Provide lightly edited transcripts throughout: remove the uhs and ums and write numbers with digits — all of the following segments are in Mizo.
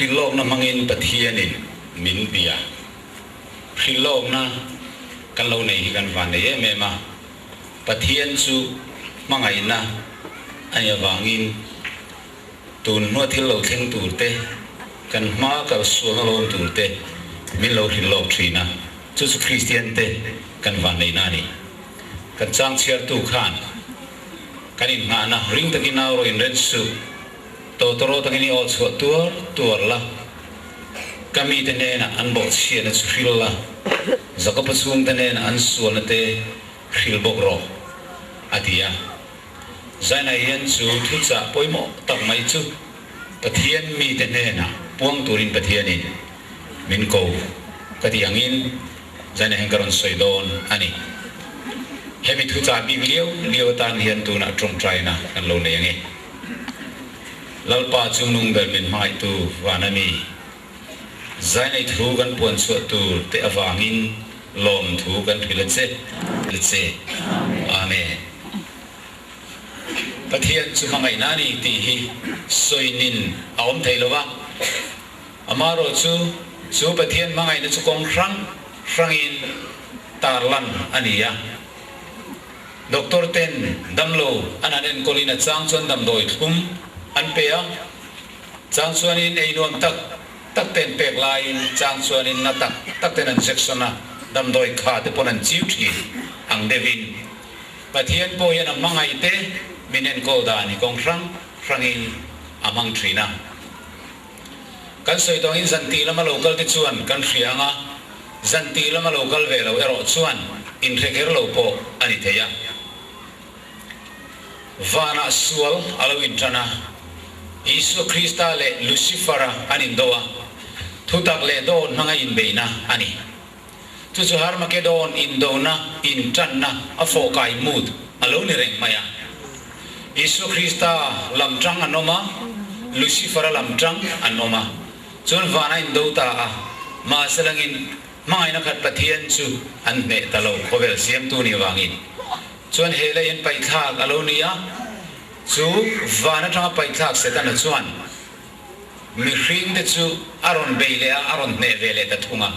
Hrilhlawkna hmangin Pathianin min bia. Hrilhlawkna kan lo nei hi kan van nei em em a. Pathian chu hmangaihna a nih avangin tun hnua thil lo thleng tur te, kan hma kal sualna lawm tur te min lo hrilhlawk thin a, chu chu Kristian te kan van neihna a ni. Kan chang chhiartu khan kan inngahna ring takin au rawh inren suh. Tawtawraw takin i aw chhuah tuar tuar la, ka mite hnenah an bawhchhiatna chu hril la, Jakob-a chhungte hnenah an sualna te hril bawk rawh, a ti a. Zainah hian chu thuchah pawimawh tak mai chu Pathian mite hnenah puang turin Pathianin min ko ka tih angin Zainah hian ka rawn sawi dawn a ni. Hemi thuchah bik liau liau atan hian tunah tawngtaina kan lo nei ang e. Lalpa chu nung ber min hmangaihtu van a mi. Zai nei thu kan puan chhuah tur te avangin lawm thu kan hrilh a che a che. Amen. Pathian chu hmangaihna a ni tih hi sawinin a awm thei lo va. Amaherawh chu, chu Pathian hmangaihna chu kawng hrang hrangin tarlan a ni a. Doctor ten damlo an han enkawlin a chang chuan damdawi thlum an pe a, chang chuanin ei nuam tak tak te an pek laiin chang chuanin na tak tak ten an jection a, damdawi kha te pawn an chiu thin ang deuhin. Pathian pawh hian a hmangaih te min enkawl dan hi kawng hrang hrangin a hmang thin a. Kan sawi tawngin zan tih lama lo kal te chuan kan hria ang a, Zan tih lama lo kal ve lo erawh chuan inhre kher lo pawh a ni thei a. Vanah sual a lo inṭan a, Isua Krista leh Lucifer-a an indo a, thutak leh dawn hmanga inbeihna a ni. Chu chu Harmageddon indona inṭanna a fawhkai mut a lo ni reng mai a. Isua Krista lam ṭang an awm a, Lucifer-a lam ṭang an awm a. Chuan van a indo ta a, mahse langin hmangaihna khat Pathian chu an hneh ta lo, khawvel siamtu nih avangin. Chuan he lei an paihthlak a lo ni a, chu van atanga paihthlak Setana chuan mihringte chu a rawn bei leh a, a rawn hneh ve leh ta thung a.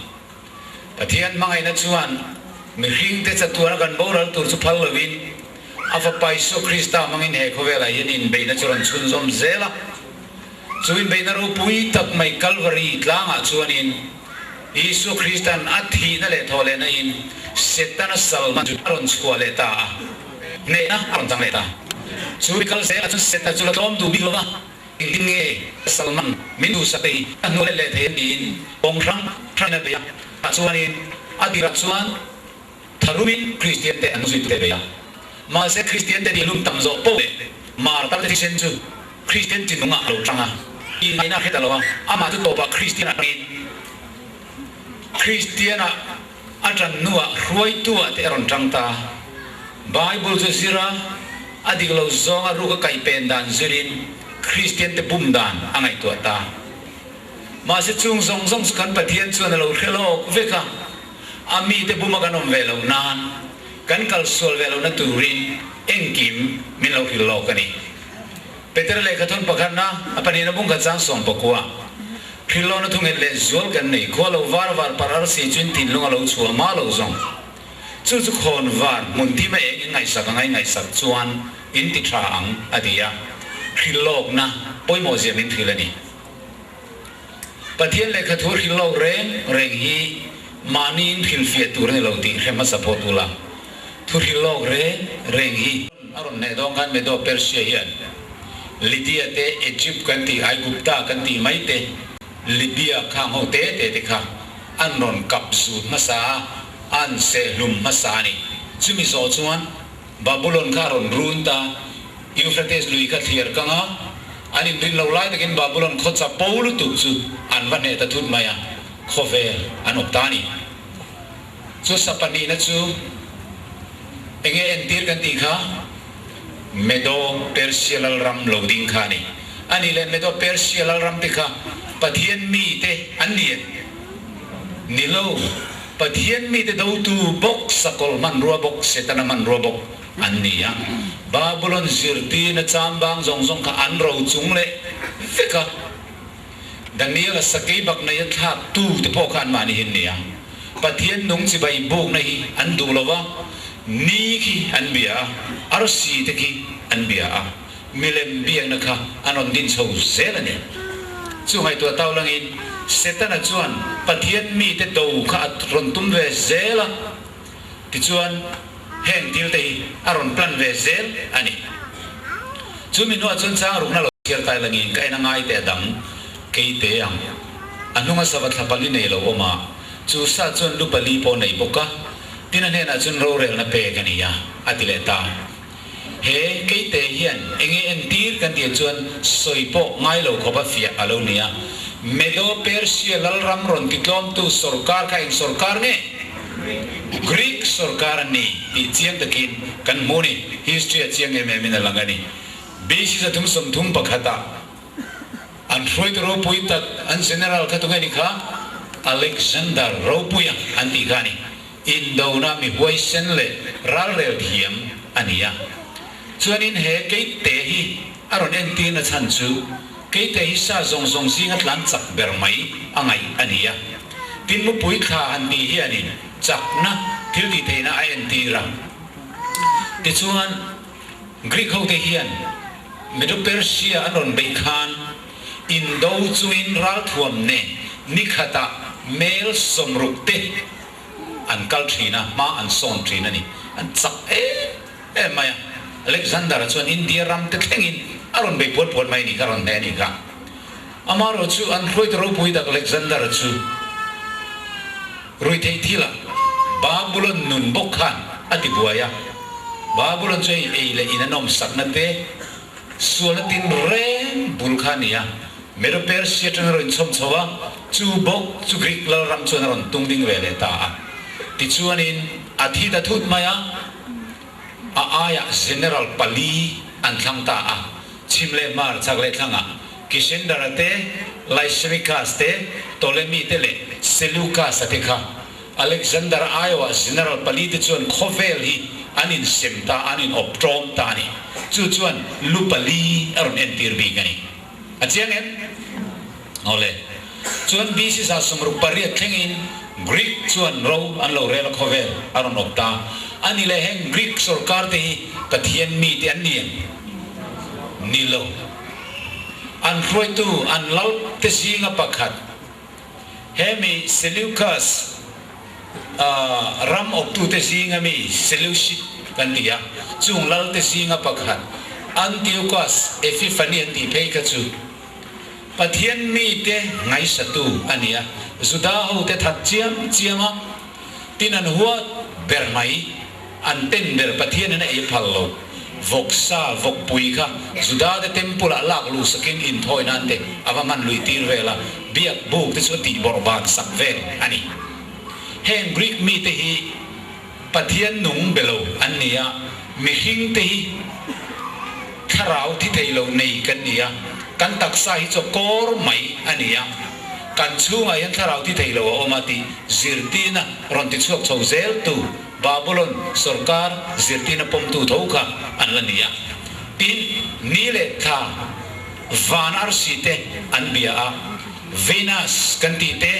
Pathian hmangaihna chuan mihringte chatuana kan boral tur chu phal lovin a Fapa Isua Krista hmangin he khawvelah hian inbeihna chu rawn chhunzawm zel a. Chu inbeihna ropui tak mai Kalvari tlangah chuanin Isua Krista'n a thihna leh thawhlehna in Setana salman chu a rawn chhuah leh ta a, hnehna a rawn chang leh ta. Chu mi kal zelah chuan Setana chu la tlawm duh bik lova, engtin nge salman min duhsak te hi a hnuai leh thei a tiin kawng hrang hrangin a bei a. Tah chuanin a tirah chuan tharumin Kristian te an zui te bei a. Mahse Kristian te nihlum tam zawh poh leh Martar te thisen chu Kristian chi nungah a lo tang a, ingaihna a hre ta lo a, amah chu tawpah Kristian a tangin Kristian ah a tan hnuah hruaitu ah te a rawn tang ta. Bible chu zir a, a dik lo zawnga ruk a kaih pen dan zirin Kristian te bum dan a ngaihtuah ta. Mahse chung zawng zawng chu kan Pathian chuan a lo hre lawk vek a, a mite buma kan awm ve loh nan, kan kal sual ve lohna turin engkim min lo hrilh lawk a ni. Petera lehkhathawn pakhatna, a pahnihna bung khat chang 14. Hrilhlawhna thu nghet leh zual kan nei, khua lo var var par arsi chu in thinlung a lo chhuah ma lo zawng. Chu chu khawn var hmun thim a eng in ngaihsak ang a in ngaihsak chuan in ti tha ang, a ti a. Hrilhlawkna pawimawh zia min hrilh a ni. Pathian lehkhathu hrilhlawk reng reng hi mahni in hrilhfiah tur a ni lo tih hre hmasa phawt ula. Thu hrilhlawk reng reng hi. A rawn hneh dawn khan Medo Persia hian Lydia te, Egypt kan tih, Aigupta kan tih mai te, Libya khang ho te te te kha an rawn kap zut hmasa a, an sehhlum hmasa a ni. Chumi zawh chuan Babulon kha a rawn run ta, Euphrates lui kha thliar kang a, an inrin lo lai takin Babulon khaw chapo lutuk chu an va hneh ta thut mai a, khawvel an awp ta a ni. Chu sa pahnihna chu enge entir kan tih kha? Medo Persia Lalram lo ding kha a ni. A nih leh Medo Persia Lalram te kha Pathian mite an ni em? Ni lo. Pathian mite dotu bawk, sakawlh hmanrua bawk, Setana hmanrua bawk an ni a. Babulon zirtirna chambang zawng zawng kha an ro chung leh vek a. Daniel-a sakei bak nei a thlak tu te pawh kha anmahni hi an ni a. Pathian nung chibai bukna hi an duh lo va, ni khi an bia a, arsi te khi an bia a, milem biakna kha an rawn din chho zel a ni. Chu ngaihtuah tau langin Setana chuan Pathian mite do kha a rawn tum ve zel a, tichuan heng thil te hi a rawn plan ve zel a ni. Chu mi hnuah chuan chang rukna lo chhiar tai langin ka en a ngai teh a dang kei te ang. A hnunga sava thla pali nei lo awm a, chu sa chuan lu pali pawh nei bawk a, tin a hnenah chuan rorelna pek a ni a, a ti leh ta. He keite hian enge entir kan tih chuan sawi pawh ngai lo khawp a fiah a lo ni a. Medo Persia lalram rawn titlawmtu sorkar kha eng sorkar nge? Greek sorkar a ni tih chiang takin kan hmu ni. History a chiang em em in a lang a ni. BC 331 ah an hruaitu ropui tak an general kha tunge ni kha? Alexander Ropuia an tih kha a ni. Indona mi huaisen leh ralrel thiam a ni a. Chuanin he keite hi a rawn entirna chhan chu keite hi sa zawng zawng zinga tlan chak ber mai a ngaih a ni a. Tin mupui thla han tih hianin chakna thil tih theihna a entir a. Tichuan Greek hote hian Medo-Persia an rawn beih khan indo chungin ralthuam nen nikhatah mel 60 te an kal thin a, hma an sawn thin a ni. An chak em em mai a. Alexander-a chuan India ram te thlengin a rawn bei puat puat mai a nih kha, a rawn hneh a nih kha. Amaherawh chu an hruaitu ropui tak Alexander-a chu ruihtheih thilah Babulon nun bawk khan a ti buai a. Babulon chu hei ei leh in a nawmsakna te, Sualna tin reng bul kha a ni a, Medo Persia atang a rawn inchhawm chho a, chu bawk chu Greek lalram chuan a rawn tung ding ve leh ta a. Tichuanin a thi ta thut mai a, a aiah general pali an thlang ta a, chhim leh hmar, chak leh thlangah Kishendara te, Lysimachus te, Ptolemy te leh Seleucus-a te kha. Alexander aiawah general pali te chuan khawvel hi an insem ta, an inawp ṭawm ta a ni. Chu chuan lu pali a rawn entir bik a ni. A chiang em? Awle. Chuan BC 168 thlengin Greek chuan ro an lo rel a khawvel a rawn awp ta a ni leh heng Greek sorkar te hi Pathian mi te an ni em? Ni lo. An hruaitu an lal te zinga pakhat Hemi Seleucus ram awptute zinga mi Seleucid kan ti a, chung lalte zinga pakhat Antiochus Epiphany an tih phei kha chu Pathian mite ngaihsatu a ni a, Juda hote that chiam chiam a, tin an huat ber mai. An ten ber Pathian in a ei phal lo. Vawksa, vawkpui kha Juda te temple ah lak luh sakin inthawi nan te a va hman lui tir vel a, biak buk te chu a tih bawrh ban sak vel a ni. Heng Greek mi te hi Pathian nung be lo an ni a, mihring te hi thlarau thi thei lo nei kan ni a, kan taksa hi chaw kawr mai a ni a, kan chhungah hian thlarau thi thei lo a awm a tih zirtirna rawn ti chhuak chho zel tu Babulon sorkar zirtirna pawmtu tho kha an la ni a. Tin, ni leh thla van arsi te an bia a, Venus kan tih te,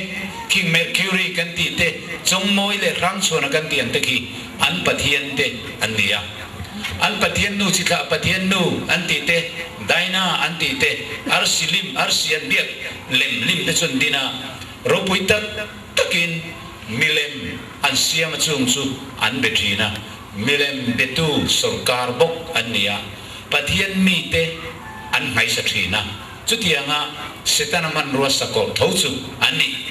King Mercury kan tih te, Chawngmawi leh Hrangchhuana kan tih ang te khi an pathian te an ni a. An pathian nu chithlah pathian nu an tih te, Dinah an tih te, arsi lim, arsi an biak lem lim te chu an din a, ropui tak takin milem an siam a chung chu an be thin a, milem betu sorkar bawk an ni a, Pathian mite an hmaisa thin a, chutianga Setana hmanrua sakawlh tho chu an ni.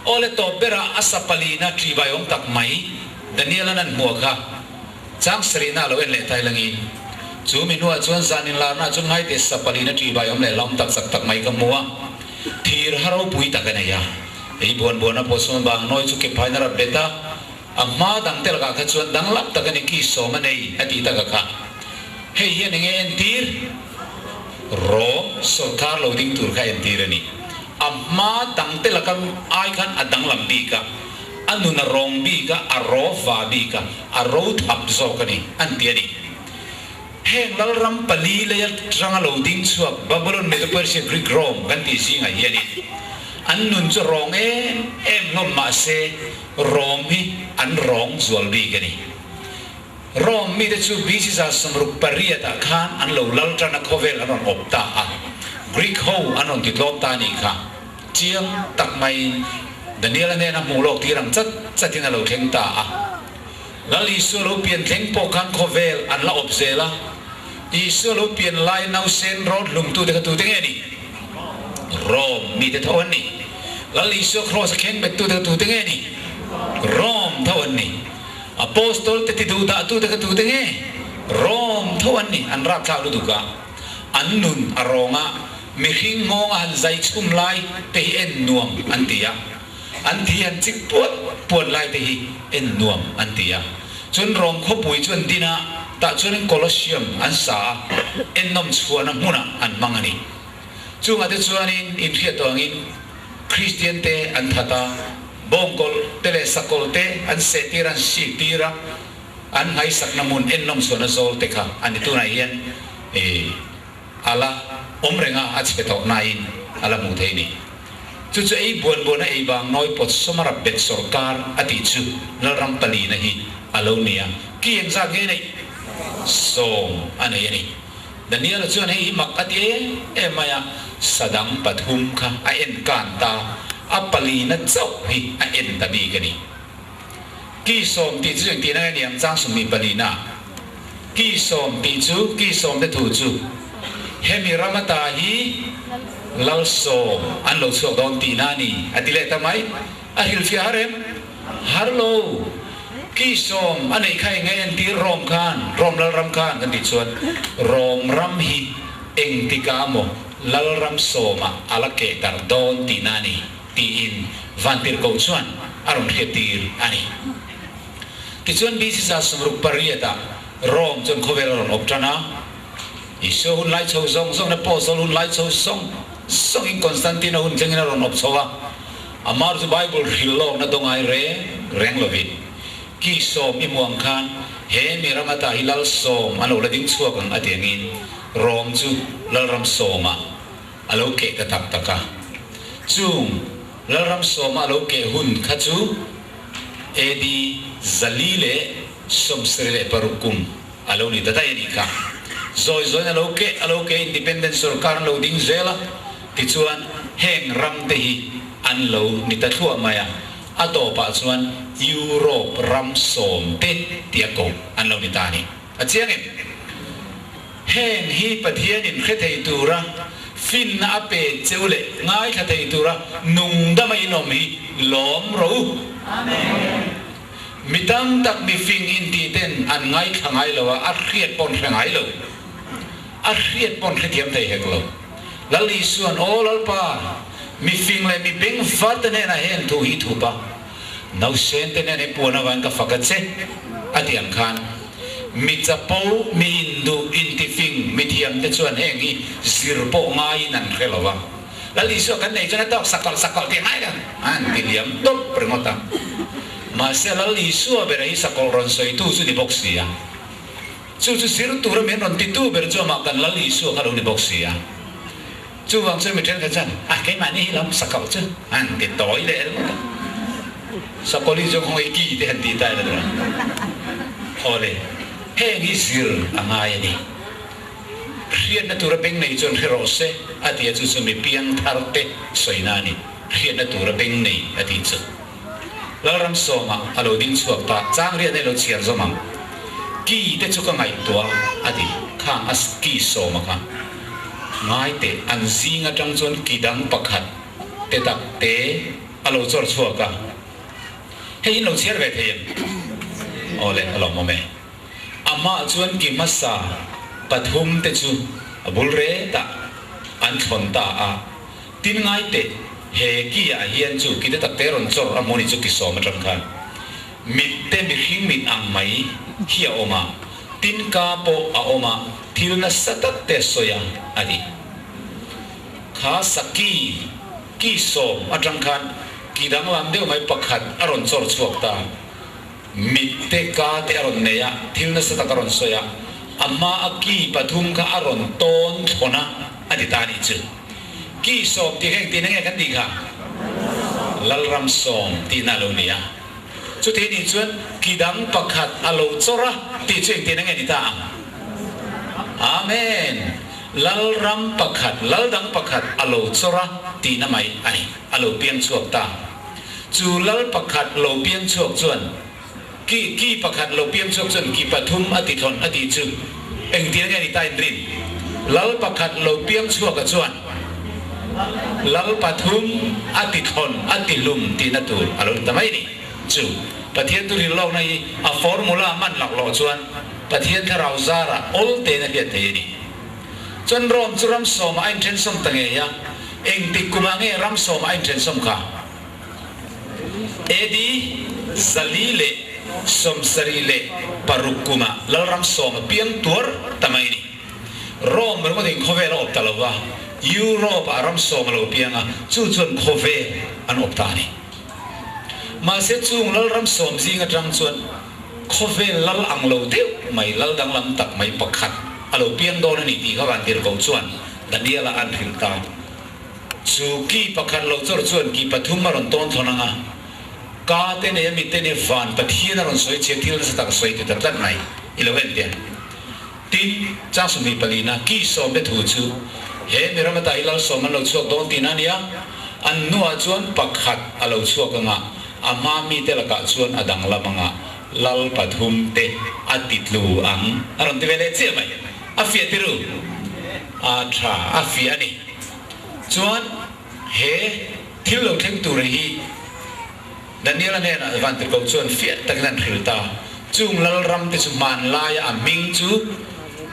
Aw le tawp berah a sa palina ṭihbai awm tak mai Daniel-a'n an hmuh kha chang sarihna a lo en leh tai langin chu mi hnuah chuan zan inlarna chuan ngaite sa palina ṭihbai awm leh hlauhawm tak chak tak mai ka hmu a, thir ha ropui tak a nei a. Ei buan buana pawh chuan bang nawi chu ke phain a rat bet a, a hma dang te lakah kha chuan danglam tak a ni ki sawm a nei a tih taka kha. Hei hian enge entir? Rawng sawrkar lo ding tur kha entir a ni. A hma dang te laka ai khan a danglam bik a, a nun a rawng bik a, a raw va bik a, a ro thap zawk a ni an ti a ni. Heng lalram pali leia ranga lo ding chhuak Babylon, Medo-Persia, Greek, Rome kan tih zingah hianin an nun chu rawng em em hlawm mah se Rome hi an rawng zual bik a ni. Rome mite chu BC 68 ah khan an lo lal tan a khawvel an rawn awp ta a, Greek ho an rawn ti tlawm ta a nih kha. Chiang tak maiin Daniel-a nena hmuh lawk tir ang chat chatin a lo thleng ta a. Lal Isua lo pian thleng pawh khan khawvel an la awp zel a, Isua lo pian lai nausen rawt hlumtute kha tute nge ni? Rome mite tho an ni. Lal Isua kraws a khen bettute kha tute nge ni? Rome tho an ni. Apostol te ti duh dahtute kha tute nge? Rome tho an ni. An rapthlak lutuk a, an nun a rawng a, mihring nghawng a han zai chhum lai te hi en nuam an ti a. An thi han chik puat puat lai te hi en nuam an ti a. Chuan Rom khawpui chu an din a, tah chuanin Colosseum an sa a, ennawm chhuahna hmunah an hmang a ni. Chungah te chuanin inhriat tawh angin Kristian te an that a, bawngkawlh te leh sakawlh te an seh tir a, an sik tir a, an nghaisakna hmun ennawm chhuahna zawl te kha a ni. Tunah hian a la awm reng a, a chhe tawh nain a la hmuh theih a ni. Chu chu ei buan buana ei vang nawi pawt sawmara bet sawrkar a tih chu Lalram palina hi a lo ni a, ki engzat nge neih? 10 a nei a ni. Daniela chuan hei hi mak a ti em em mai a, sadang pathum kha a en kan ta, a palina chauh hi a en ta bik a ni. Ki 10 tih chu engtihna nge ni ang chang 20 palina? Ki 10 tih chu, ki 10 te thu chu hemi ram ata hi lal 10 an lo chhuak dawn tihna a ni, a ti leh ta mai. A hrilhfiah har em? Har lo. Ki 10 a neih kha eng nge entir Rom khan, Rom lal ram khan kan tih chuan Rom ram hi engtikah maw lal ram 10-ah a la keh darh dawn tihna a ni tiin Vantirhkoh chuan a rawn hriattir a ni. Tichuan BC 68 ah Rome chuan khawvel a rawn awp tan a, Isua hun lai chho zawng zawng leh Apostle hun lai chho zawng zawngin Constantine-a hun thlengin a rawn awp chho a, amah chu Bible hrilh lawkna dawngai reng reng lovin ki 10 i hmuh ang khan he mi ram ata hi lal 10 an lo la ding chhuak ang a ti angin Rome chu lalram 10 ah a lo keh ta tak tak a. Chung lalram 10 a lo keh hun kha chu AD 476 kum a lo ni ta daih a nih kha. Zawi zawiin a lo keh, a lo keh independent sorkar an lo ding zel a, tichuan heng ram te hi an lo ni ta thluah mai a, a tawpah chuan Europe ram 10 te tia koh an lo ni ta a ni. A chiang em? Heng hi Pathianin hre thei tura finna a pe cheu leh ngaithla thei tura nung dama in awm hi lawm rawh u. Mi tam tak mi fing intih ten an ngaithla ngai lo a, a hriat pawn hre ngai lo. A hriat pawn hrethiam thei hek lo. Lal Isua'n, Aw Lalpa, mi fing leh mi bengvar te hnenah heng thu hi thup a, Nausen te nen i puan avangin ka fak a che, a ti ang khan. Mi chapo, mi induh, intifing, mi thiam te chuan heng hi zir pawh ngaiin an hre lo va. Lal Isua kan nei chuan a tawk sakawlh sakawlh tih ngai lo, an ti liam tawp ringawt a. Mahse Lal Isua bera hi sakawlh rawn sawitu chu ni bawk si a. Chu chu zir tura min rawn titu ber chu amah kan Lal Isua kha lo ni bawk si a. Chuvang chuan mi thenkhat chuan, A, keimahni hi lam sakawlh chu an ti tawi leh ringawt a. Sakawlh hi zawng hawi ki te han tih ta ila tura. Aw le, heng hi zir a ngai a ni. Hriatna tura beng nei chuan hre rawh se, a ti a, chu chu mi piang thar te sawina a ni. Hriatna tura beng nei a tih chu. Lalram 10-ah a lo ding chhuak ta, chang riat nei lo chhiar zawm ang. Ki te chu ka ngaihtuah a ti, khang a ki 10-a kha. Ngai teh, an zing atang chuan ki dang pakhat te tak te a lo chawr chhuak a. Hei in lo chhiar ve thei em? Aw le, a lawmawm e. Amah chuan ki hmasa pathum te chu a bul retah an thlawn ta a. Tin ngai teh, he ki ah hian chu ki te tak te rawn chawr a hmu ni chu ki 10 atang khan mit te mihring mit ang mai hi a awm a, tin ka pawh a awm a, thil nasa tak te a sawi a, a ti. Kha saki ki 10 atang khan ki danglam deuh mai pakhat a rawn chawr chhuak ta. Mit te ka te a rawn nei a, thil nasa tak a rawn sawi a. A hma a ki pathum kha a rawn tawn thlawn a, a ti ta a nih chu. Ki sawm tih kha engtin nge kan tih kha? Lalram sawm tihna a lo ni a. Chuti nih chuan ki dang pakhat a lo chawr a tih chu engtin nge ni ta ang? Amen! Lalram pakhat, lal dang pakhat a lo chawr a tihna mai a ni. A lo piang chhuak ta. Chu lal pakhat lo piang chhuak chuan ki ki pakhat lo piang chhuak chuan ki pathum a ti thlawn a tih chu engtin nge ni ta inrin? Lal pakhat lo piang chhuak a chuan lal pathum a ti thlawn a ti hlum tihna tur a lo ni ta mai ni. Chu Pathian thu rilhlawkna hi a formula hman laklawh chuan Pathian thlarau zarah awl tein a hriat thei a ni. Chuan Rome chu ram sawmah a inthensawm ta ngei a, engtik kumah nge ram sawmah a inthensawm kha? AD 476 kumah Lalram sawm a piang tuar ta mai a ni. Rome ringawtin khawvel a awp ta lo va, Europe-ah ram sawm a lo piang a, chu chuan khawvel an awp ta a ni. Mahse chung Lalram sawm zing atang chuan khawvel lal ang lo deuh mai, lal danglam tak mai pakhat a lo piang dawn a ni tih kha Vantirhkoh chuan Daniel-a an hrilh ta. Chu ki pakhat lo chawr chuan ki pathum a rawn tawn thawn ang a, ka te nei a mite nei van Pathian a rawn sawi chhia thil nasa tak sawi ti ta tlat mai i lo en teh. Tin, chang 24 na ki sawm te thu chu he mi ram ata hi lal sawm an lo chhuak dawn tihna a ni a, an hnuah chuan pakhat a lo chhuak ang a, a hma mite lakah chuan a danglam ang a, lal pathum te a ti tlu ang a rawn ti ve leh chiah mai. A fiah ti ru? A tha, a fiah a ni. Chuan he thil lo thleng tur hi Daniel-a hnenah Vantirhkoh chuan fiah takin an hrilh ta. Chung lalram te chu hmanlaia a hming chu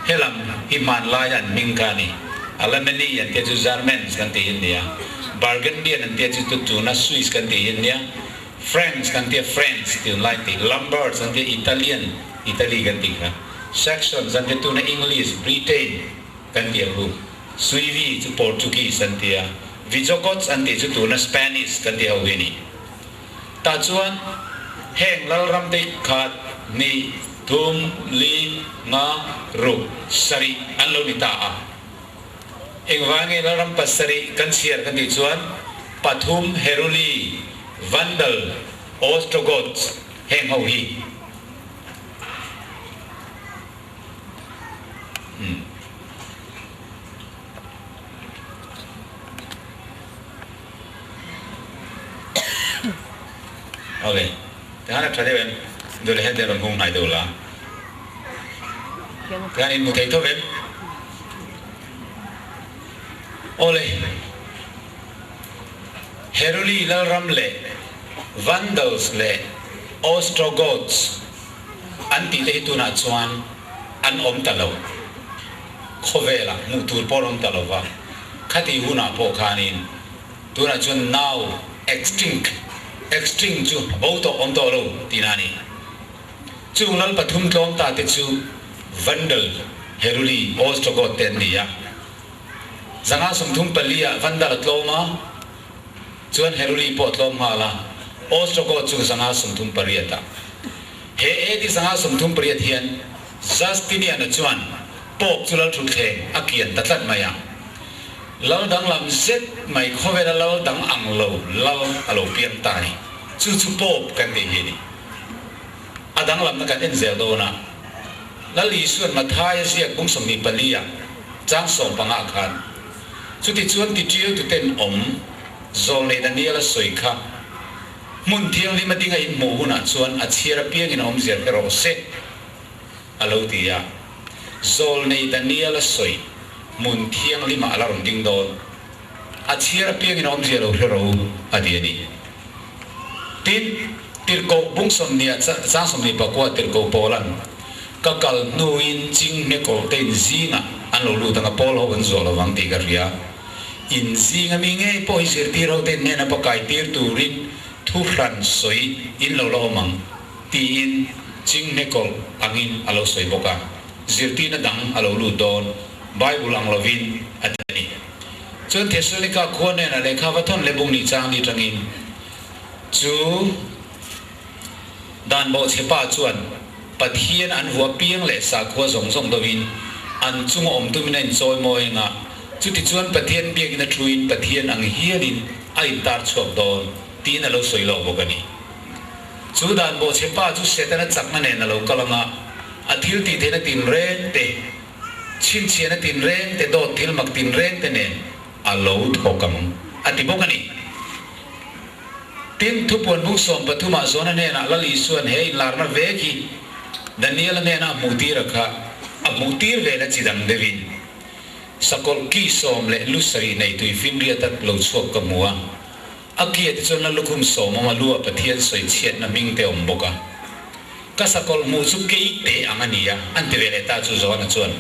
helam hi hmanlaia an hming kha a ni. Alamani an tia chu Germans kan tih hi an ni a, Burgundian an tia chu tuna Swiss kan tih hi an ni a, Franks kan tia French tunlai tih, Lombards an tia Italian, Italy kan tih kha, Saxons an tia tuna English, Britain kan tih ang u. Suivi chu Portuguese an ti a, Visigoths an tih chu tuna Spanish kan tih ho hi a ni. Tah chuan heng lalram te khat, hnih, thum, li, nga, ruk, sarih an lo ni ta a. Engvang nge lalram pasarih kan chhiar kan tih chuan pathum Heruli, Vandal, Ostrogoths heng ho hi. Awle, tikhan a tha deuh em? Duh leh hete rawn hung hnai deuh la. Tikhan in hmu thei tho em? Awle, Heruli Lalram leh Vandals leh Ostrogoths An tih te hi tunah chuan an awm ta lo. Khawvelah hmuh tur pawh an awm ta lo va, khati hunah pawh khanin tunah chuan now extinct, extinct chu a bo tawh awm tawh lo tihna a ni. Chung lal pathum tlawm ta te chu Vandal, Heruli, Ostrogoth te an ni a. 534 ah Vandal a tlawm a, Chuan Heruli pawh tlawm nghal a, Ostrogoth chu 538 ah. He AD 538 hian Justinian-a chuan Pope chu lal thutthleng a kian ta tlat mai a. Lal danglam zet mai khawvela lal dang ang lo lal a lo piang ta a ni. Chu chu Pope kan tih hi a ni. A danglamna kan en zel dawn a. Lal Isua'n Mathaia ziak bung 24 ah chang 15 khan, Chutichuan tiṭialtuten awm Zawlnei Daniel a sawi kha, Hmun thianghlim a dinga inhmuh hunah chuan a chhiar apiangin a awmzia hre rawh se, a lo ti a. Zawlnei Daniel a sawi hmun thianghlimah a la rawn ding dawn. A chhiar apiangin a awmzia lo hre rawh u, a ti a ni. Tin, tirhkoh bung sawmhnih ah chang 24 tirhkoh Paula'n, Ka kal hnuin ching hnekawlh te in zingah an lo lut ang a, Paul ho an zuah lo vang tih ka hria. In zinga mi ngei pawh hi zirtir ho te in hnena pakai tir turin thu hran sawi in lo la awm ang, tiin ching hnekawlh angin a lo sawi bawk a. Zirtirna dang a lo lut dawn, Bible ang lovin a ti a ni. Chuan Thessalonika khua hnenah lehkha va thawn leh bung nih chang ni tangin chu dan bawhchhe pa chuan. Pathian an vuah piang leh sakhua zawng zawng dovin an chunga awm tumin a inchawi mawi anga, chutichuan Pathian biakina thuin Pathian ang hialin a intar chhuak dawn tiin a lo sawi lawk bawk a ni. Chu dan bawhchhe pa chu Setana chakna nen a lo kal anga, a thil tih theihna tinreng te, chhinchhiahna tinreng te, dawt thil mak tinreng te nen a lo thawk ang a ti bawk a ni. Tin, thupuan bung 13 ah Jona hnenah Lal Isua'n he inlarna vek hi Daniela hnena a hmuhtir a kha a hmuhtir ve la chi dang deuhin sakawlh ki sawm leh lu sarih nei tui finriat a lo chhuak ka hmu a, a ki ah te chuan la lukhum sawm awm a lu ah Pathian sawi chhiatna hming te awm bawk a. Ka sakawlh hmuh chu kei te ang a ni a, an ti ve leh ta chu Jona chuan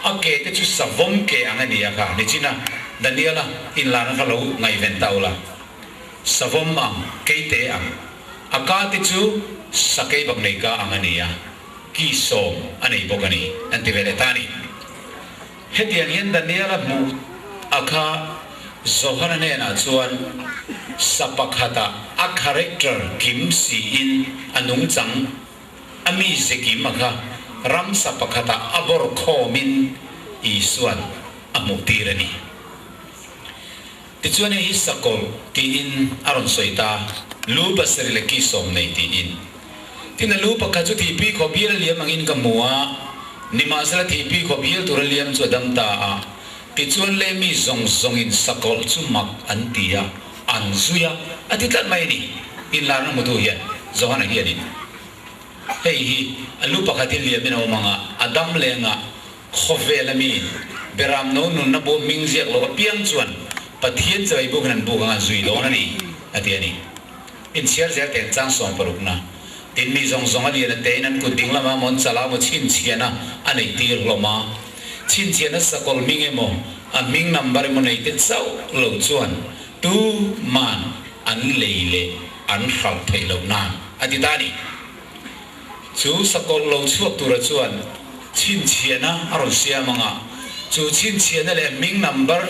a ke te chu savawm ke ang a ni a kha nichina Daniela inlarna kha lo ngaihven ta ula. Savawm ang, keite ang. A ka te chu sakei bak nei ka ang a ni a, ki sawm a nei bawk a ni, an ti ve leh ta a ni. Hetiang hian Daniela hmuh a kha Johana hnenah chuan sa pakhata a character kim siin a nungchang a mize kim a kha ramsa pakhata a bawr khawmin Isua'n a hmuhtir a ni. Tichuan hei hi sakawlh tiin a rawn sawi ta, lu pasarih leh ki sawm nei tiin. Tin a lu pakhat chu thihpui khawp hial a liam angin ka hmu a, nimahsela thihpui khawp hial tur a liam chu a dam ta a. Tichuan le mi zawng zawngin sakawlh chu mak an ti a, an zui a, a ti tlat mai a ni. Inlarna hmutu hian Johana hianin hei hi a lu pakhat hi liamin a awm ang a, a dam lengah Khawvela mi Beram no nunna bawm hming ziak loh apiang chuan Pathian chawei bukin an buk anga zui dawn a ni, a ti a ni. Inchhiar zel teng chang 60 na tin mi zawng zawng a lian a tein an kut ding lama mawn chala maw chhinchhiahna a neih tir hlawm a. Chhinchhiahna sakawlh hming emaw a hming number emaw nei te chauh lo chuan tu man an lei leh an hralh theih loh nan a ti ta a ni. Chu sakawlh lo chhuak tura chuan chhinchhiahna a rawn siam ang a, chu chhinchhiahna leh hming number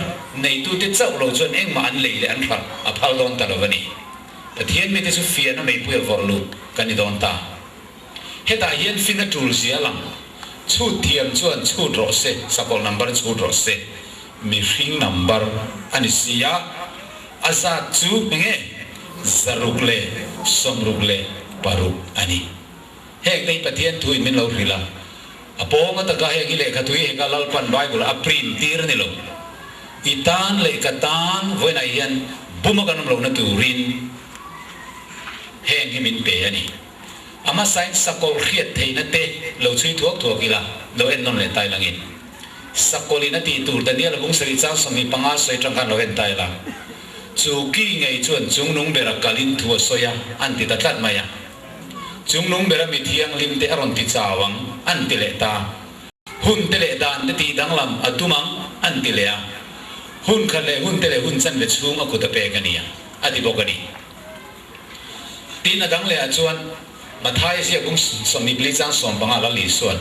neitute chauh lo chuan engmah an lei leh an hralh a phal dawn ta lo a ni. Pathian mite chu fiahna meipui a vawrh luh kan ni dawn ta. Hetah hian fin a tul zia lang. Chhut thiam chuan chhut rawh se, sakawlh number chhut rawh se, mihring number a ni si a. A zat chu enge? 666 a ni. Heng te hi Pathian thuin min lo hrilh a, a pawng ataka heng hi lehkha tui heka Lalpan Bible a print tir a ni lo. I tan leh ka tan vawiinah hian buma kan awm lohna turin heng hi min pe a ni. A hmasain sakawlh hriat theihna te lo chhui thuak thuak ila, lo en nawn leh tai langin. Sakawlhin a tih tur Daniel-a bung sarih chang 25 sawi atang khan lo en ta ila, chu ki ngei chuan chungnung bera kalin thu a sawi a, an ti ta tlat mai a. Chungnung bera mi thianghlim te a rawn ti chau ang, an ti leh ta. Hun te leh dan te tih danglam a tum ang, an ti leh a. Hun khat leh hun te leh hun chanve chhung a kut a pek a nia, a ti bawk a ni. Tin a dang lehah chuan Mathaia ziak bung 24 chang 15 Lal Isua'n,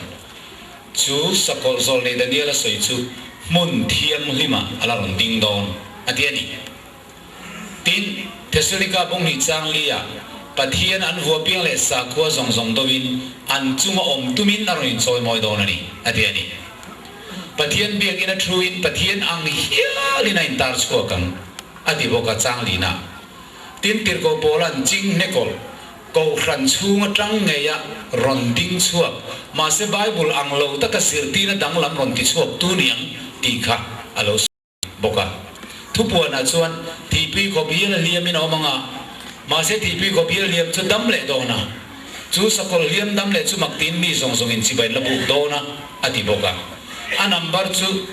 Chu sakawlh zawl nei Daniel a sawi chu hmun thianghlimah a la rawn ding dawn, a ti a ni. Tin, Thessalonika bunghnih chang li-ah Pathian an vua piang leh sakhua zawng zawng dovin an chunga awm tumin a rawn inchawimawi dawn a ni, a ti a ni. Pathian biakin a thuin Pathian ang hialin a intar chhuak ang, a ti bawk a, chang lina. Tin, Tirhkoh Paula'n ching hnekawlh Kohhran chhung atang ngeia rawn ding chhuak, mahse Bible ang lo taka zirtirna danglam rawn ti chhuak tu niang tih kha a lo sawi bawk a. Thupuanah chuan thihpui khawp hial a hliamin a awm ang a, mahse thihpui khawp hial hliam chu dam leh dawn a, chu sakawlh hliam dam leh chu mak tiin mi zawng zawngin chibai la buk dawn a, a ti bawk a. A number chu.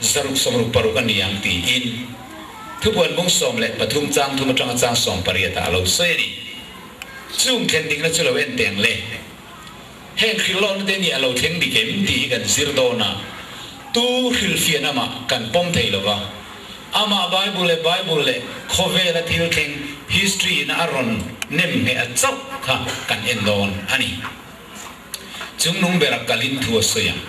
666 a ni ang tiin Thupuan bung 13 chang thum atanga chang 18 ah a lo sawi a ni. Chung thlen dikna chu lo en teng le. Heng hrilhlawkna te nih a lo thleng dik em tih hi kan zir dawn a, tu hrilhfiah namah kan pawm thei lo va. Amah Bible leh Bible leh khawvela thil thleng history in a rawn nem ngheh a chauh kha kan en dawn a ni. Chungnung bera kalin thu a sawi ang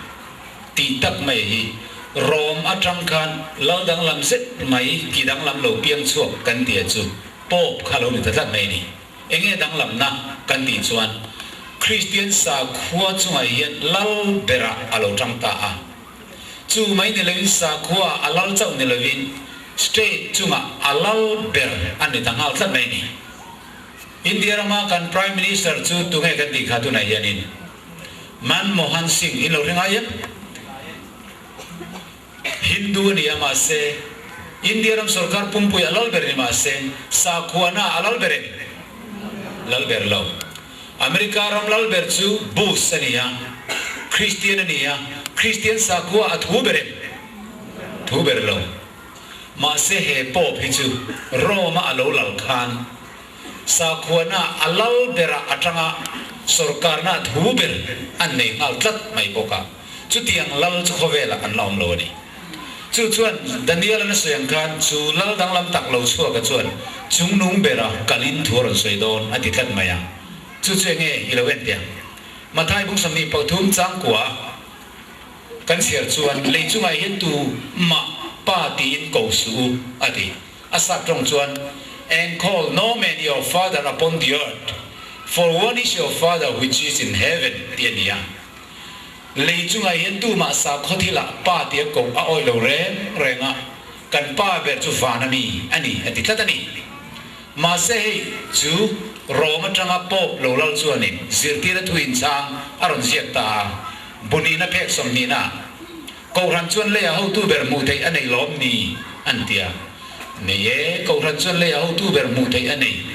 tih tak mai hi Rom atang khan lal danglam zet mai ki danglam lo piang chhuak kan tia chu Pope kha lo ni ta tlat mai a ni. Enge danglamna kan tih chuan. Kristian sakhua chungah hian lal berah a lo tang ta a. Chu mai ni loin sakhua a lal chauh ni loin state chungah a lal ber a ni ta nghal tlat mai a ni. India rama kan Prime Minister chu tunge kan tih kha tunah hianin Manmohan Singh in lo hre ngai em? Hindu a ni a mahse India ram sorkar pumpui a lal ber ni mahse sakhuana a lal ber em? Lal ber lo. America ram lal ber chu Bush a ni a, Kristian a ni a, Kristian sakhua a thu ber em? Thu ber lo. Mahse he Pope hi chu Rome-a a lo lal khan sakhuana a lal berah atanga sorkarna a thu ber an nei nghal tlat mai bawk a, chutiang lal chu khawvelah an la awm lo a ni. Chu chuan Daniel-an a sawi ang khan chu lal danglam tak lo chhuaka chuan chungnung bera kalin thu a rawn sawi dawn a ti tlat mai a. Chu chu enge i lo en teh ang? Mathai bung 23 changkua kan chhiar chuan lei chungah hian tu mah pa tiin ko suh u a ti. A sap tawng chuan And call no man your father upon the earth, for one is your father which is in heaven tih a ni a. Lei chungah hian tumah sakhaw thilah pa tia koh a awih lo reng reng a, kan pa ber chu van a mi a ni a ti tlat a ni. Mahse hei chu Rome atanga Pope lo lal chuanin zirtirna thu inchhang a rawn ziak ta a, bunihna phek 20 ah Kohhran chuan leiah hotu ber hmuh theih a nei lawm ni? an ti a. Nei e, Kohhran chuan leiah hotu ber hmuh theih a nei,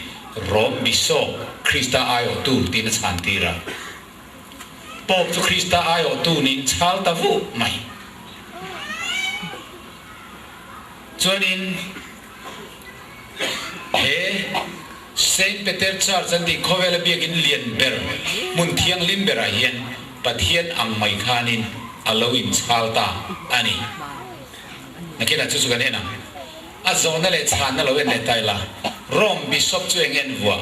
Rome Bishop Krista aiawhtu tiin a chhan tir a. Pope chu Krista aiawhtu niin chhal ta vuh mai. Chuanin he Saint Peter Church an tih khawvela biakin lian ber, hmun thianghlim berah hian Pathian ang mai khanin a lo inchhal ta a ni. Nakinah chu chu kan en ang. A zawhna leh chhanna lo en leh ta ila, Rome Bishop chu eng en vuah?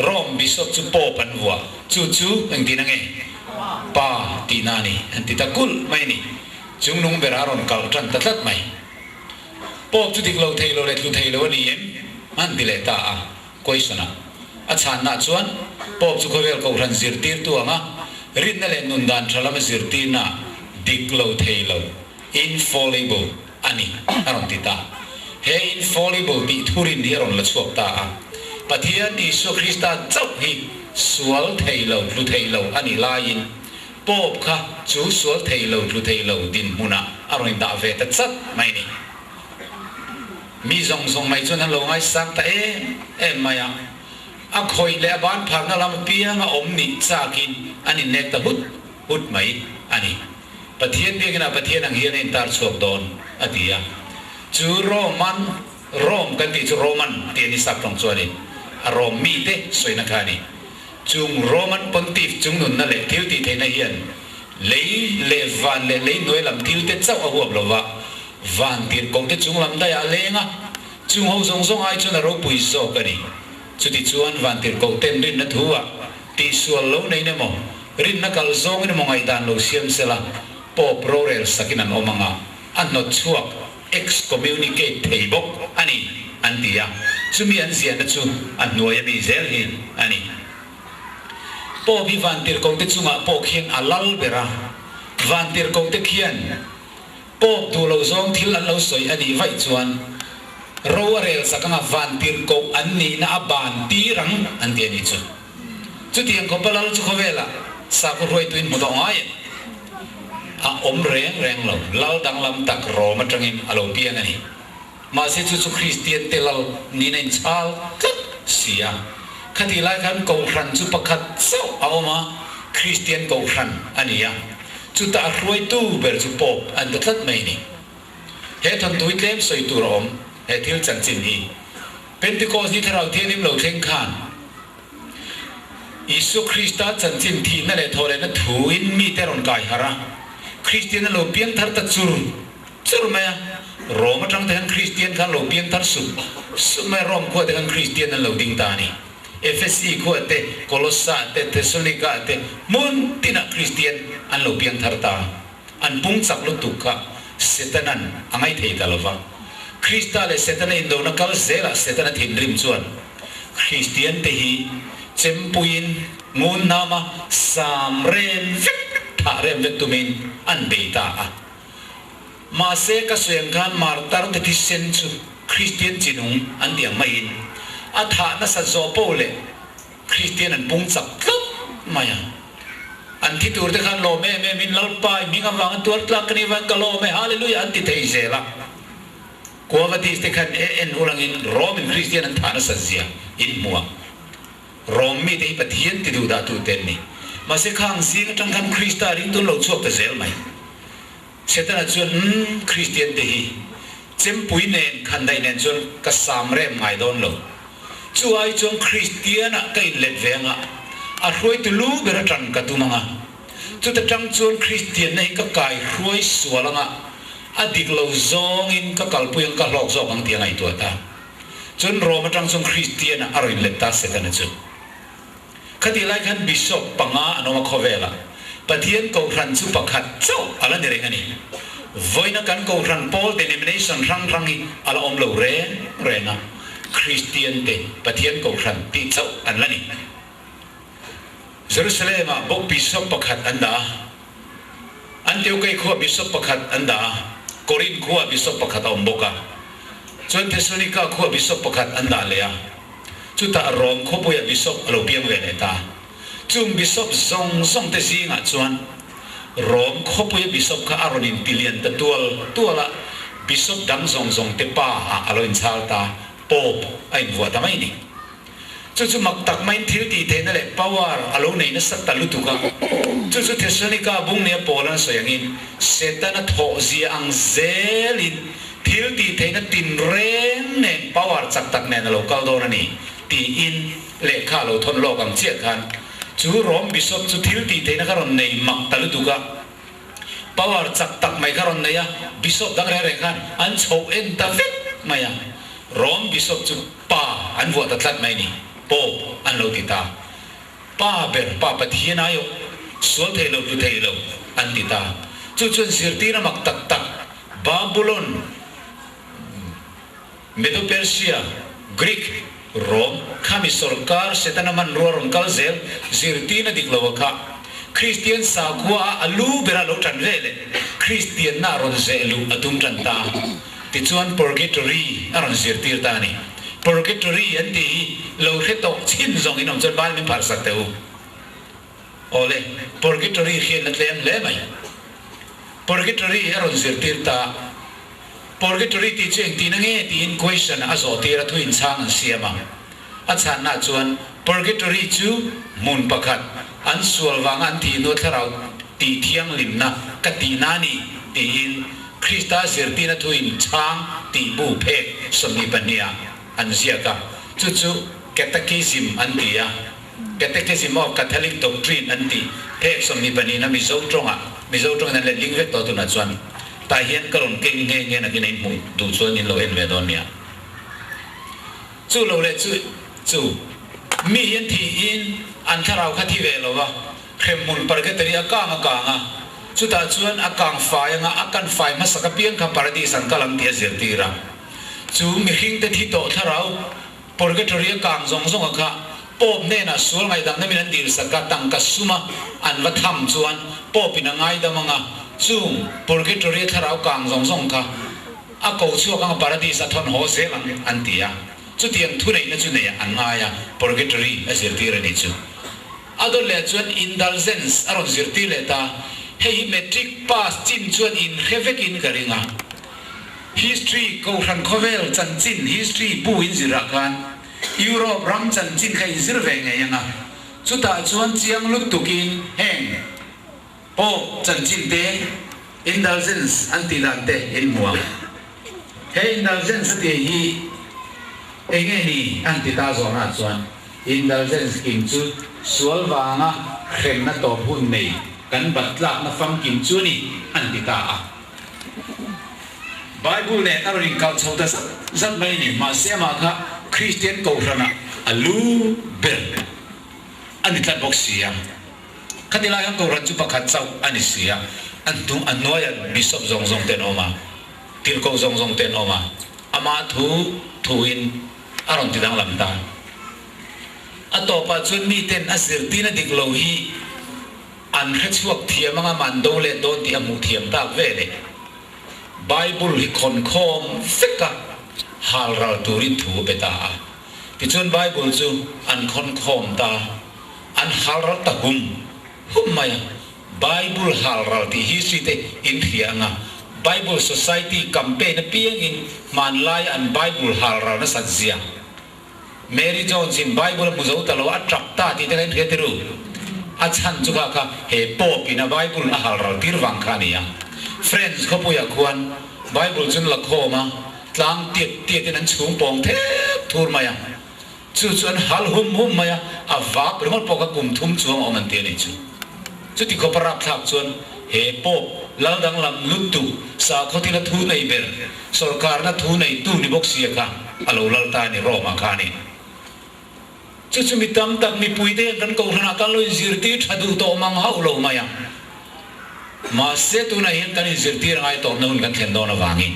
Rome Bishop chu Pope an vuah. Chu chu engtin ange? Pa tihna a ni, an ti ta kulh mai a ni. Chungnung berah a rawn kalh tan ta tlat mai. Pope chu dik lo thei lo leh tlu thei lo a ni em? An ti leh ta a. Question a a chhanna chuan Pope chu khawvel kohhran zirtirtu anga rinna leh nun dan tha lama zirtirna dik lo thei lo, infallible, a ni a rawn ti ta. He infallible tih thurin hi a rawn la chhuak ta a. Pathian Isua Krista chauh hi sual thei lo, tlu thei lo a nih laiin Pope kha chu sual thei lo, tlu thei lo dinhmunah a rawn indah ve ta chat mai a ni. Mi zawng zawng mai chuan an lo ngaisang ta em em mai a, a khawih leh a ban pharna lam apianga awm nih chakin an innek ta hut hut mai a ni. Pathian biakinah Pathian ang hian a intar chhuak dawn a ti a. Chu Roman, Rome kan tih chu Roman tih a ni sap tawng chuanin a Rome mite sawina kha a ni. Chung Roman Pontiff chungnunna leh thil tih theihna hian lei leh van leh lei hnuai lam thil te chauh a huap lo va, van tirhkoh te chung lam daih ah a leng a, chung ho zawng zawng ai chuan a ropui zawk a ni. Chutichuan van tirhkoh ten rinna thu ah tihsual lo nein emaw, rinna kal zawngin emaw ngaihdan lo siam sela, Pope rorel sakin an awm ang a, a hnawt chhuak, excommunicate, thei bawk a ni, an ti a. Chumi an ziahna chu a hnuai ami zel hi a ni. Pope hi vantirhkohte chungah pawh khian a lal ber a, vantirhkohte khian Pope duh lo zawng thil an lo sawi a nih vaih chuan ro a rel sak anga vantirhkoh an nihna a ban tir ang an ti a nih chu. Chutiang khawpa lal chu khawvelah sakhaw hruaituin hmu tawh ngai em? A awm reng reng lo, lal danglam tak Rome atangin a lo piang a ni. Mahse chu chu Kristian te lal niin a inchhal tlat si a. Khatih lai khan Kohhran chu pakhat chauh a awm a, Kristian Kohhran a ni a. Chutah a hruaitu ber chu Pope an ta tlat mai a ni. He thawntui tlem sawi tur a awm he thil chanchin hi. Pentecost ni Thlarau Thianghlim lo thleng khan Isua Krista chanchin thihna leh thawhlehna thuin mite rawn kai harh a, Kristian an lo piang thar ta chur chur mai a. Rome atang te khan Kristian khan lo piang thar sup sup mai a, Rome khua te khan Kristian an lo ding ta a ni. Efesi khua te, Kolossa te, Thessalonika te hmun tinah Kristian an lo piang thar ta a. An pung chak lutuk kha Setanan a ngaithei ta lo va. Krista leh Setana indona kal zelah Setana thinrim chuan Kristiante hi. Chempuiin ngun nama sam rem vek thah rem vek tumin an bei ta a. Mahse ka sawi ang khan martar te thisen chu Kristian chinung an ti ang maiin a thah nasat zawh poh leh Kristian an pung chak tlat mai a. An thi tur te khan lawm em em in Lalpa i hming avang a tuar tlak ka nih avangin ka lawm e Hallelujah an ti thei zel a. Kuavadis te khan e en ulangin Rom in Kristian an thah nasat zia in hmu ang. Rom mite hi Pathian ti duh dah tu te an ni. Mahse khang zing atang khan Krista ringtu an lo chhuak ta zel mai. Setana chuan umm Kristian te hi chempui nen khandaih nen chuan ka sam rem ngai dawn lo. Chu ai chuan Kristian ah ka inlet ve anga a hruaitu lu ber atang ka tum anga chuta tang chuan Kristian na hi ka kai hruai sual anga a dik lo zawngin ka kalpui ang ka hlawk zawk ang tih a ngaihtuah ta. Chuan Rome atang chuan Kristian ah a rawn inlet ta Setana chu. Khatih lai khan Bishop panga an awm a khawvelah Pathian Kohhran chu pakhat chauh a la ni reng a ni. Vawiina kan Kohhran pawl denomination hrang hrang hi a la awm lo reng reng a, Kristian te Pathian Kohhran tih chauh an la ni. Jerusalem ah bawk Bishop pakhat an dah a, Antiokai khua Bishop pakhat an dah a, Korinth khua Bishop pakhat a awm bawk a, chuan Thessalonika khua Bishop pakhat an dah leh a. Chutah Rom khawpuia bishop a lo piang ve leh ta. Chung bishop zawng zawng te zingah chuan Rom khawpuia bishop kha a rawn inti lian ta tual tual a, bishop dang zawng zawng te pa ah a lo inchhal ta, Pope a invuah ta mai ni. Chu chu mak tak maiin thil tih theihna leh power a lo nei nasa ta lutuk a. Chu chu Thessalonika bung nia Paul an sawi angin Setana thawh zia ang zelin Thil tih theihna tinreng nen power chak tak nen a lo kal dawn a ni tiin lehkha a lo thawn lawk ang chiah khan chu Rom Bishop chu thil tih theihna kha rawn nei mak ta lutuk a, power chak tak mai kha rawn nei a, Bishop dang reng reng khan an chhoh en ta vek mai a, Rom Bishop chu pa an vuah ta tlat mai a ni, Pope an lo ti ta. Pa ber, Pa Pathian aiawh, sual thei lo, tlu thei lo an ti ta. Chu chuan zirtir a mak tak tak Babulon, Medo-Persia, Greek, Rom, khami sorkar Setana hmanrua rawn kal zel zirtirna dik lo a kha. Kristian sakhua a a lu bera lo tan ve leh Kristianna a rawn zeh luh a tum tan ta. Tichuan Purgatory a rawn zirtir ta a ni. Purgatory an tih hi lo hre tawh chin zawng in awm chuan Bible min pharsak teh u. Awle, Purgatory hriatna tlem hle mai. Purgatory a rawn zirtir ta. Purgatory tih chu engtihna nge tiin question a zawh tir a thu inchhang an siam a. A chhanna chuan Purgatory chu hmun pakhat, an sual vanga an thih hnu thlarau tih thianghlimna ka tihna a ni tiin Krista zirtirna thu inchhang tih bu phek 22 ah an ziak a. Chu chu Catechism an ti a. Catechism of Catholic Doctrine an tih phek 22 na Mizo tawngah Mizo tawngin an letling vek tawh tunah chuan tah hian ka rawn keng nghe nghe nakin a inhmuh duh chuan in lo en ve dawn nia. Chu lo leh chu chu mi hian thihin an thlarau kha thi ve lo va, hremhmun purgatory a kang a kang a, chutah chuan a kang fai anga a kan fai hmasak apiang kha paradis an kal ang tih a zirtir a. Chu mihringte thi tawh thlarau Purgatory a kang zawng zawng a kha Pope hnenah sual ngaihdamna min an dilsak a, tangka suma an va tham chuan Pope in a ngaidam anga chung Purgatory a thlarau kang zawng zawng kha a ko chhuak anga Paradis a thawn haw zel ang an ti a. Chutiang thuneihna chu neiah an ngai a, Purgatory a zirtir a nih chu. A dawt leh chuan Indulgence a rawn zirtir leh ta, hei hi Matric pass chin chuan inhre vekin ka ring a. History, Kohhran khawvel chanchin, history, bu in zirah khan Europe ram chanchin kha in zir ve ngei ang a, chutah chuan chiang lutukin heng Pope chanchin te, indulgence an tih dan te in hmu ang. He indulgence a tih hi eng nge ni an ti ta zawnah chuan indulgence kim chu sual vanga hremna tawp hun nei kan bat tlakna famkim chu ni an ti ta a. Bible nen a rawn inkalh chho ta zat zat mai a ni. Mahse amah kha Kristian Kohhranah a lu ber a ni tlat bawk si a. Khati lai hian Kohhran chu pakhat chauh a ni si a, a hnu a hnuaiah Bishop zawng zawng te an awm a, tirhkoh zawng zawng te an awm a, amah thu thuin a rawn ti danglam ta. A tawpah chuan miten a zirtirna dik lo hi an hrechhuak thiam anga man do let dawn tih a hmuh thiam tak ve le. Bible hi khawn khawm vek a, hal ral turin thu a pe ta a. Tichuan Bible chu an khawn khawm ta, an hal ral ta hum hum mai a. Bible hal ral tih history te in hria anga Bible Society campaign apiangin hmanlai an Bible hal ral nasat zia Mary Jones in Bible a hmu zo ta lo a tap ta tih te kha in hria tir u. A chhan chu kha kha he Pope in a Bible a hal ral tir vang kha a ni a. French khawpuiah khuan Bible chu an la khawm a, tlang tiat tiat in an chhung pawng thep thur mai a. Chu chu an hal hum hum mai a, a vap ringawt pawh kha kum thum chuang a awm an ti a nih chu. Chuti khawpa rapthlak chuan he Pope lal danglam luttu sakhaw thila thu nei ber, sorkarna thu neitu ni bawk sia kha a lo lal ta a ni Rome ah kha a ni. Chu chu mi tam tak mipuite hian kan kohhranah kan lo inzirtir tha duh tawh mang hauh lo mai a. Mahse tunah hian kan inzirtir a ngai tawpna hun kan thlen dawn avangin.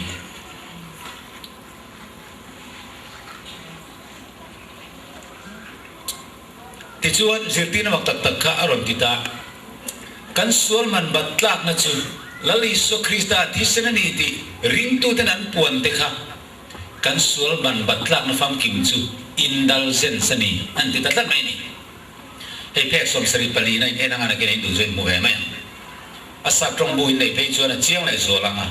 Tichuan, zirtirna mak tak tak kha a rawn ti ta. Kan sual man bat tlakna chu Lal Isua Krista thisen a ni tih ringtuten an puan te kha kan sual man bat tlakna famkim chu indulgence a ni an ti ta tlat mai a ni. Hei phek 74 na in en anga nakin a induh chu a inhmu ve mai ang. A sap tawng bu in neih phei chuan a chiang leh zual ang a.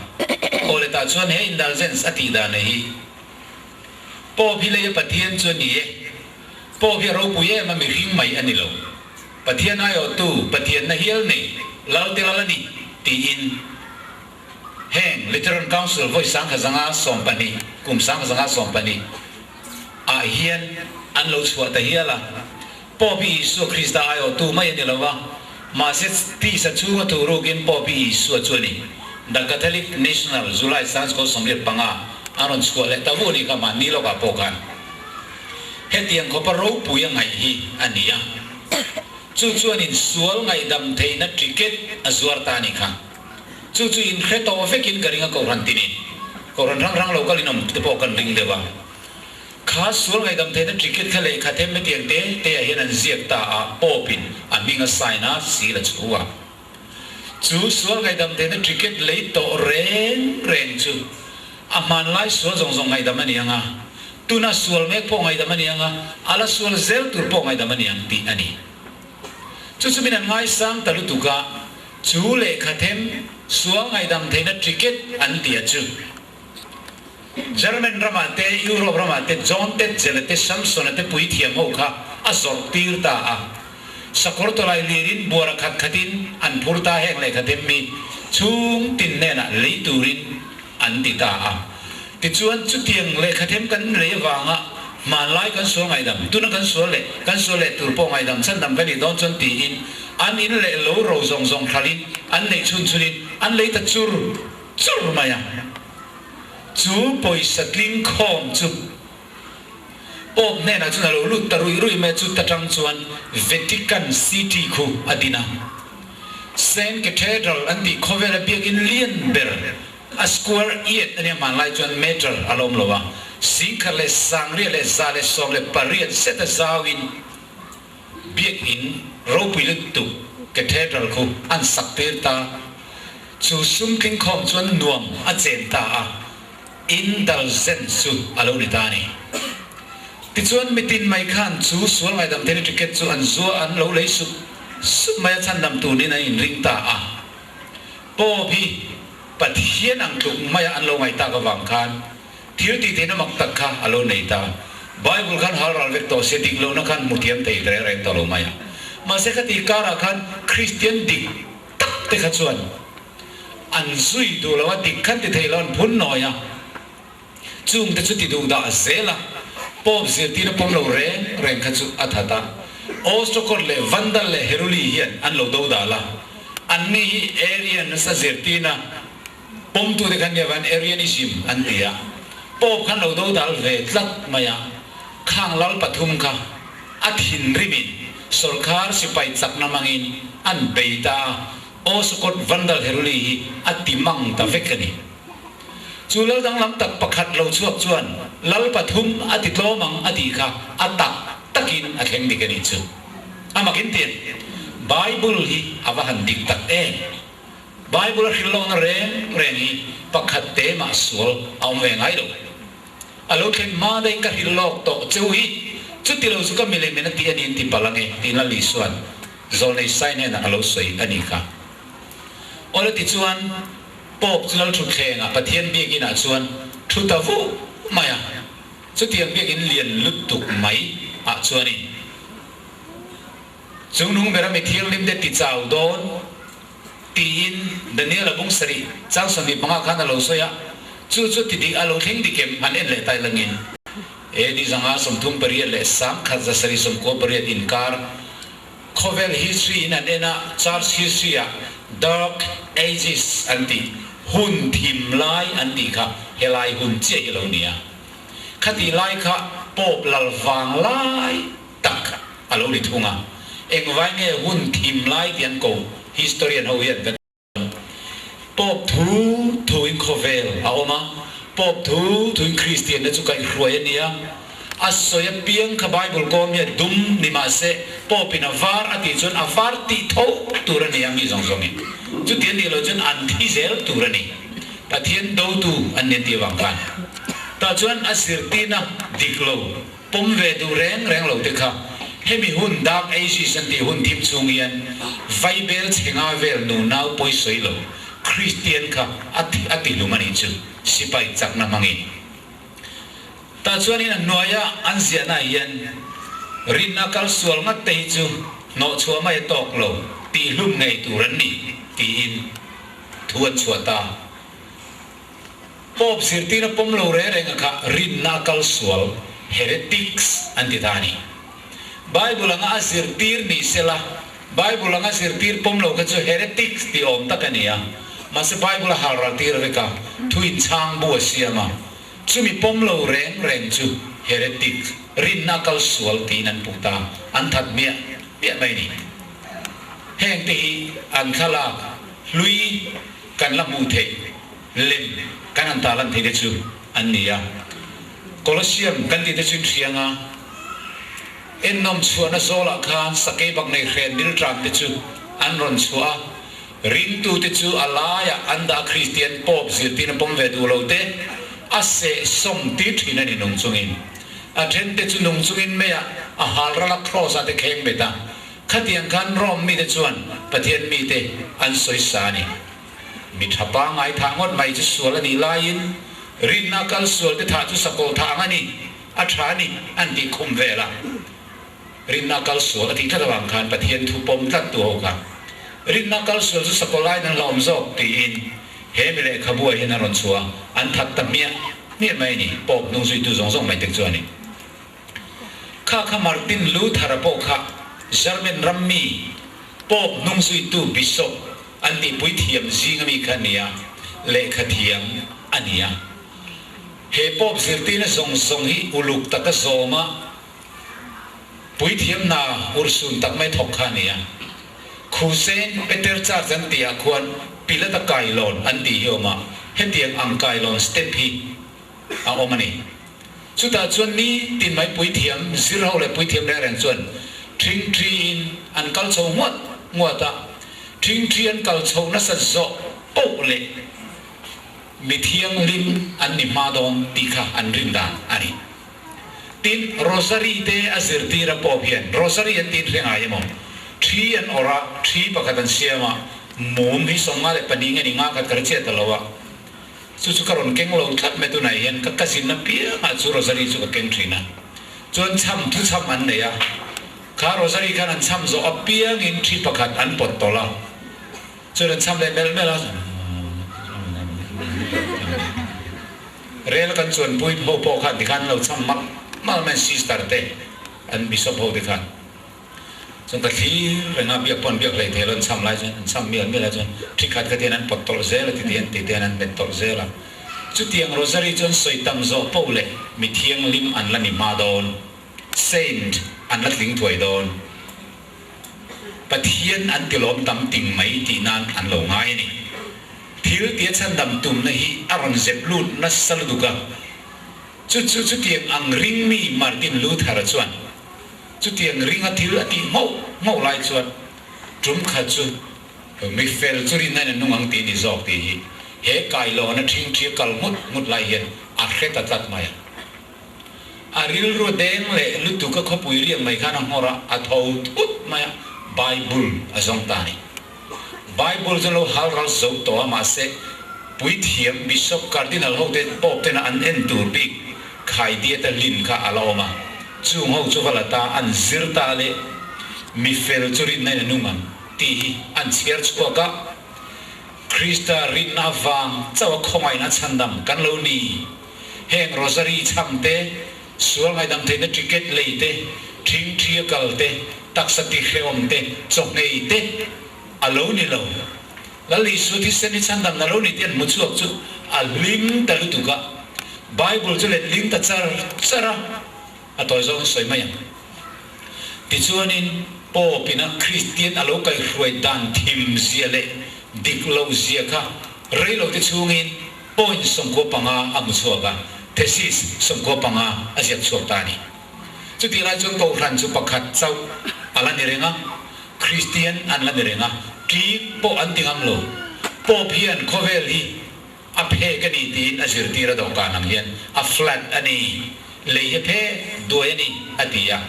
Aw le tah chuan he indulgence a tih dan hi Pope hi lei a Pathian chu a ni e. Pope hi a ropui em a mihring mai a ni lo. Pathian aiawhtu Pathianna hial nei lal te lal a ni tiin heng Lateran Council vawi 1912 kum 1912 ah hian an lo chhuah ta hial a. Pope hi Isua Krista aiawhtu mai a ni lo va, mahse tisa chhunga thu rukin Pope hi Isua chu a ni. The Catholic National, July 1985 an rawn chhuah leh ta vu a nih kha mahni lawkah pawh khan hetiang khawpa ropui a ngaih hi a ni a. Chu chuan insual ngaihdam theihna ticket a zuar ta a nih kha. Chu chu inhre tawh vekin ka ring a Kohhran tinin Kohhran hrang hrang lo kalin awm te pawh kan ring deuh a. Kha sual ngaihdam theihna ticket kha lehkha them hetiang te te ah hian an ziak ta a, Pope in a hming a sign a, seal a chhu a. Chu sual ngaihdam theihna ticket lei tawh reng reng chu a hmanlai sual zawng zawng ngaihdam a ni ang a, tuna sual mek pawh ngaihdam a ni ang a, a la sual zel tur pawh ngaihdam a ni ang tih a ni. Chu chu min an ngaisang ta lutuk a, chu lehkha them sual ngaihdam theihna ticket an ti a chu. German ramah te, Europe ramah te John Tetzel-a te, Samson-a te puithiam ho kha a zawrh tir ta a. Sakawr tawlai lirin buara khat khatin an phur ta heng lehkha them mi chhung tin hnenah lei turin an ti ta a. Tichuan chutiang lehkha them kan lei avanga hmanlai kan sual ngaihdam, tuna kan sual leh kan sual leh tur pawh ngaihdam chhandam kan nih dawn chuan tiin an in leh lo ro zawng zawng thalin an neih chhun chhunin an lei ta chur chur mai a. Chu pawisa tling khawm chu Pope hnenah chuan a lo lut ta ruih ruih mai a, chu ta tang chuan Vatican City khu a din a. Saint Cathedral an tih khawvela biakin lian ber a square iat a nia hmanlai chuan meter a la awm lo a, 1118 zet a zauin Biakinn ropui lutuk Cathedral khu an sak tir ta. Chu sum tlingkhawm chuan nuam a chen ta a, indulgence chu a lo ni ta a ni. Tichuan mitin mai khan chu sual ngaidam theihna ticket chu an zua an lo lei sup sup mai a, chhandam turin an inring ta a. Pope hi Pathian ang tluk maia an lo ngaih tak avang khan Thil tih theihna mak tak kha a lo nei ta. Bible khan hal ral vek tawh se dik lohna khan hmu thiam thei reng reng tawh lo mai a. Mahse khati karah khan Kristian dik tak te kha chuan an zui duh lo a, dik khan ti thei lo an phun nawi a. Chung te chu ti duh dah zel a, Pope zirtirna pawm lo reng reng kha chu a that a. Ostrogoth leh Vandal leh Heruli hian an lo do dal a. Anni hi Arian nasa zirtirna Pawmtute khan nia van Arianism an ti a, Pope khan lo dodal ve tlat mai a, khang lal pathum kha a thinrimin sawrkar sipai chakna hmangin an bei ta a, Osokot Vandal Heruli hi a ti mang ta vek a ni. Chu lal danglam tak pakhat lo chhuak chuan lal pathum a ti tlawm ang a tih kha a tak tak. takin a thleng dik a nih chu. A mak in tian, Bible hi a va han dik tak em? Bible a hrilh lohna reng reng hi pakhat te mah sual a awm ve ngai lo. A lo thlen hma daih ka hrilh lawk tawh cheu hi, chuti lo chu ka milem in a ti a ni in ti palh ange tiin Lal Isua'n Zawlnei Sai hnenah a lo sawi a nih kha. Awle tichuan Pope chu Lalthutthlengah Pathian biakinah chuan thu ta vuh mai a, chutiang biakin lian lutuk mai ah chuanin Chungnung bera mi thianghlim te ti chau dawn tiin Daniel-a bung sarih chang 25 khan a lo sawi a, chu chu ti dik a lo thleng dik em han en leh tai langin AD 538 leh 1798 inkar Khawvel history in an en a, Church history ah Dark Ages an tih, hun thim lai an tih kha helai hun chiah hi lo ni a. Khatih lai kha Pope lal vang lai tak a lo ni thung a. Engvai nge hun thim lai tih an ko historian ho hian kan Pope thu thuin khawvel a awm a, Pope thu thuin Kristianna chu kaihhruai a ni a. A sawi apiang kha Bible kawm hi a dum ni mah se, Pope in a var a tih chuan a var tih tho tur a ni a mi zawng zawngin. Chuti a nih loh chuan an thi zel tur a ni. Pathian dotu an ni an tih avang khan. Tah chuan a zirtirna dik lo. Pawm ve duh reng reng lo te kha hemi hun Dark Ages an tih hun thim chhung hian Vaibel chhenga vel nu nau pawi sawi lo Kristian kha a a ti hlum a nih chu sipai chakna hmangin. Tah chuanin a hnuaia an ziahna ah hian rinna kal sual ngat te hi chu hnawhchhuah mai a tawk lo tih hlum ngei tur an ni tiin thu an chhuah ta. Pope zirtirna pawm lo reng reng a kha rinna a kal sual, heretics, an ti ta a ni. Bible anga a zirtir ni sela, Bible anga zirtir pawm lo kha chu heretics tih awm tak a ni a. Mahse Bible a hal ral tir vek a, thu inchhang bu a siam a. Chumi pawm lo reng reng chu heretics, rinna a kal sual tiin an puh ta, an that miah miah mai a ni. Heng te hi an thlalak hlui kan la hmuh theih. Lem kan han ta lan thei te chu an ni a. Colosseum kan tih te chu inhriang a, ennawm chhuahna zawlah khan sakei bak nei hren nil tram te chu an rawn chhuah a, ringtu te chu a laiah an dah a Kristian Pope zirtirna pawm ve duh lo te a seh sawm tir thin a ni nung chungin. A then te chu nung chungin meiah a hal ral a cross ah te kheng bet a, khatiang khan Rome mite chuan Pathian mite an sawisa a ni. Mi tha pangngai thah ngawt mai chu sual a nih laiin rinna kal sual te thah chu sakawlh thah ang a ni, a tha a ni an tih khum vel a. Rinna kal sual a tih tlat avang khan Pathian thu pawm tlat tu ho kha rinna kal sual chu sakawlh laiin an hlauhawm zawk tiin he mi lehkhabu ah hian a rawn chhuah a, an that ta hmiah hmiah mai a ni, Pope hnung zuitu zawng zawng mai tek chu a ni. Kha kha Martin Luther-a pawh kha German ram mi Pope hnung zuitu Bishop An tihpui thiam zing ami kha a ni a, lehkha thiam a ni a. He Pope zirtirna zawng zawng hi uluk taka zawma puithiam hna urhsun tak mai thawk kha a ni a. Khusen Peter Church an tihah khuan Pilata kailawn an tih hi a awm a, hetiang ang kailawn step hi a awm a ni. Chutah chuan ni tin mai puithiam zir ho leh puithiam reng reng chuan ṭhingṭhiin an kal chho nguat nguat a, ṭhingṭhi an kal chho nasa zawh poh leh mi thianghlim an ni hma dawn tih kha an rin dan a ni. Tin, Rosary te a zirtir a pawp hian Rosary an tiin hre ngai emaw? Ṭhi an awrh a, ṭhi pakhat an siam a, mum hi 52 nge ni nga khat ka ri chiah ta lo a, Chu chu ka rawn keng lo tlat mai tunah hian ka cousin apiangah chu rosary chu ka keng thin a, chuan chham thu chham an nei a, kha rosary khan an chham zawh apiangin thi pakhat an pawt tawlh a, chuan an chham leh melh melh a, rel kan chuanpui ho pawh khan tikhan an lo chham malh malh mai sister te an bishop ho te khan. Chuan ka thlir reng a, biak pawh an biak hlei thei lo, an cham lai chuan an cham mial mial a chuan thi khat khat hian an pawt tawlh zel a ti ti an ti te hian an met tawlh zel a. Chutiang Rosary chuan sawi tam zawh poh leh mi thianghlim an la ni hma dawn, saint an la tling thuai dawn. Pathian an tilawm tam ting mai tih nan an lo ngai a ni. Thil tia chhandam tumna hi a rawn zep lut nasa lutuk a. Chu chu chutiang ang ring mi Martin Luther-a chuan. Chutiang ringa thil a tih nghauh nghauh lai chuan tum khat chu mi fel chu rinna in a nung ang tih ni zawk tih hi he kailawna ṭhingṭhi a kal nghut nghut lai hian a hre ta tlat mai a. A rilru deng leh lutuk a khawpui riak mai khan a nghawr a, a tho thut mai a, Bible a zawng ta a ni. Bible chu lo hal ral zo tawh a, mahse puithiam Bishop Cardinal ho te Pope tena an en tur bik khaidiat a hlin kha a la awm a, chung ho chu va la ta an zir ta leh mi fel chu rinna in a nung ang tih hi an chhiar chhuak a, Krista rinna avang chauh a khawngaihna chhandam kan lo ni. Heng Rosary chham te, sual ngaihdam theihna ticket lei te, thingthi a kal te, taksa tihrehawm te, chawhngei te a lo ni lo. Lal Isua thisen hi chhandam na lo ni tih an hmu chhuak chu a hlim ta lutuk a, Bible chu let ling ta char char a, a tawi zawngin sawi mai ang. Tichuanin Pope ina Kristian a lo kaihhruai dan thim zia leh dik loh zia kha rei lo te chhungin Point 95 a hmu chhuak a, thesis 95 a ziak chhuak ta a ni. Chutih lai chuan Kohhran chu pakhat chauh a la ni reng a, Kristian an la ni reng a, tlik pawh an ti ngam lo. Pope hian khawvel hi a phek a ni tiin a zirtir a dawhkan ang hian a flat a ni, lei hi a phek duai a ni a ti a.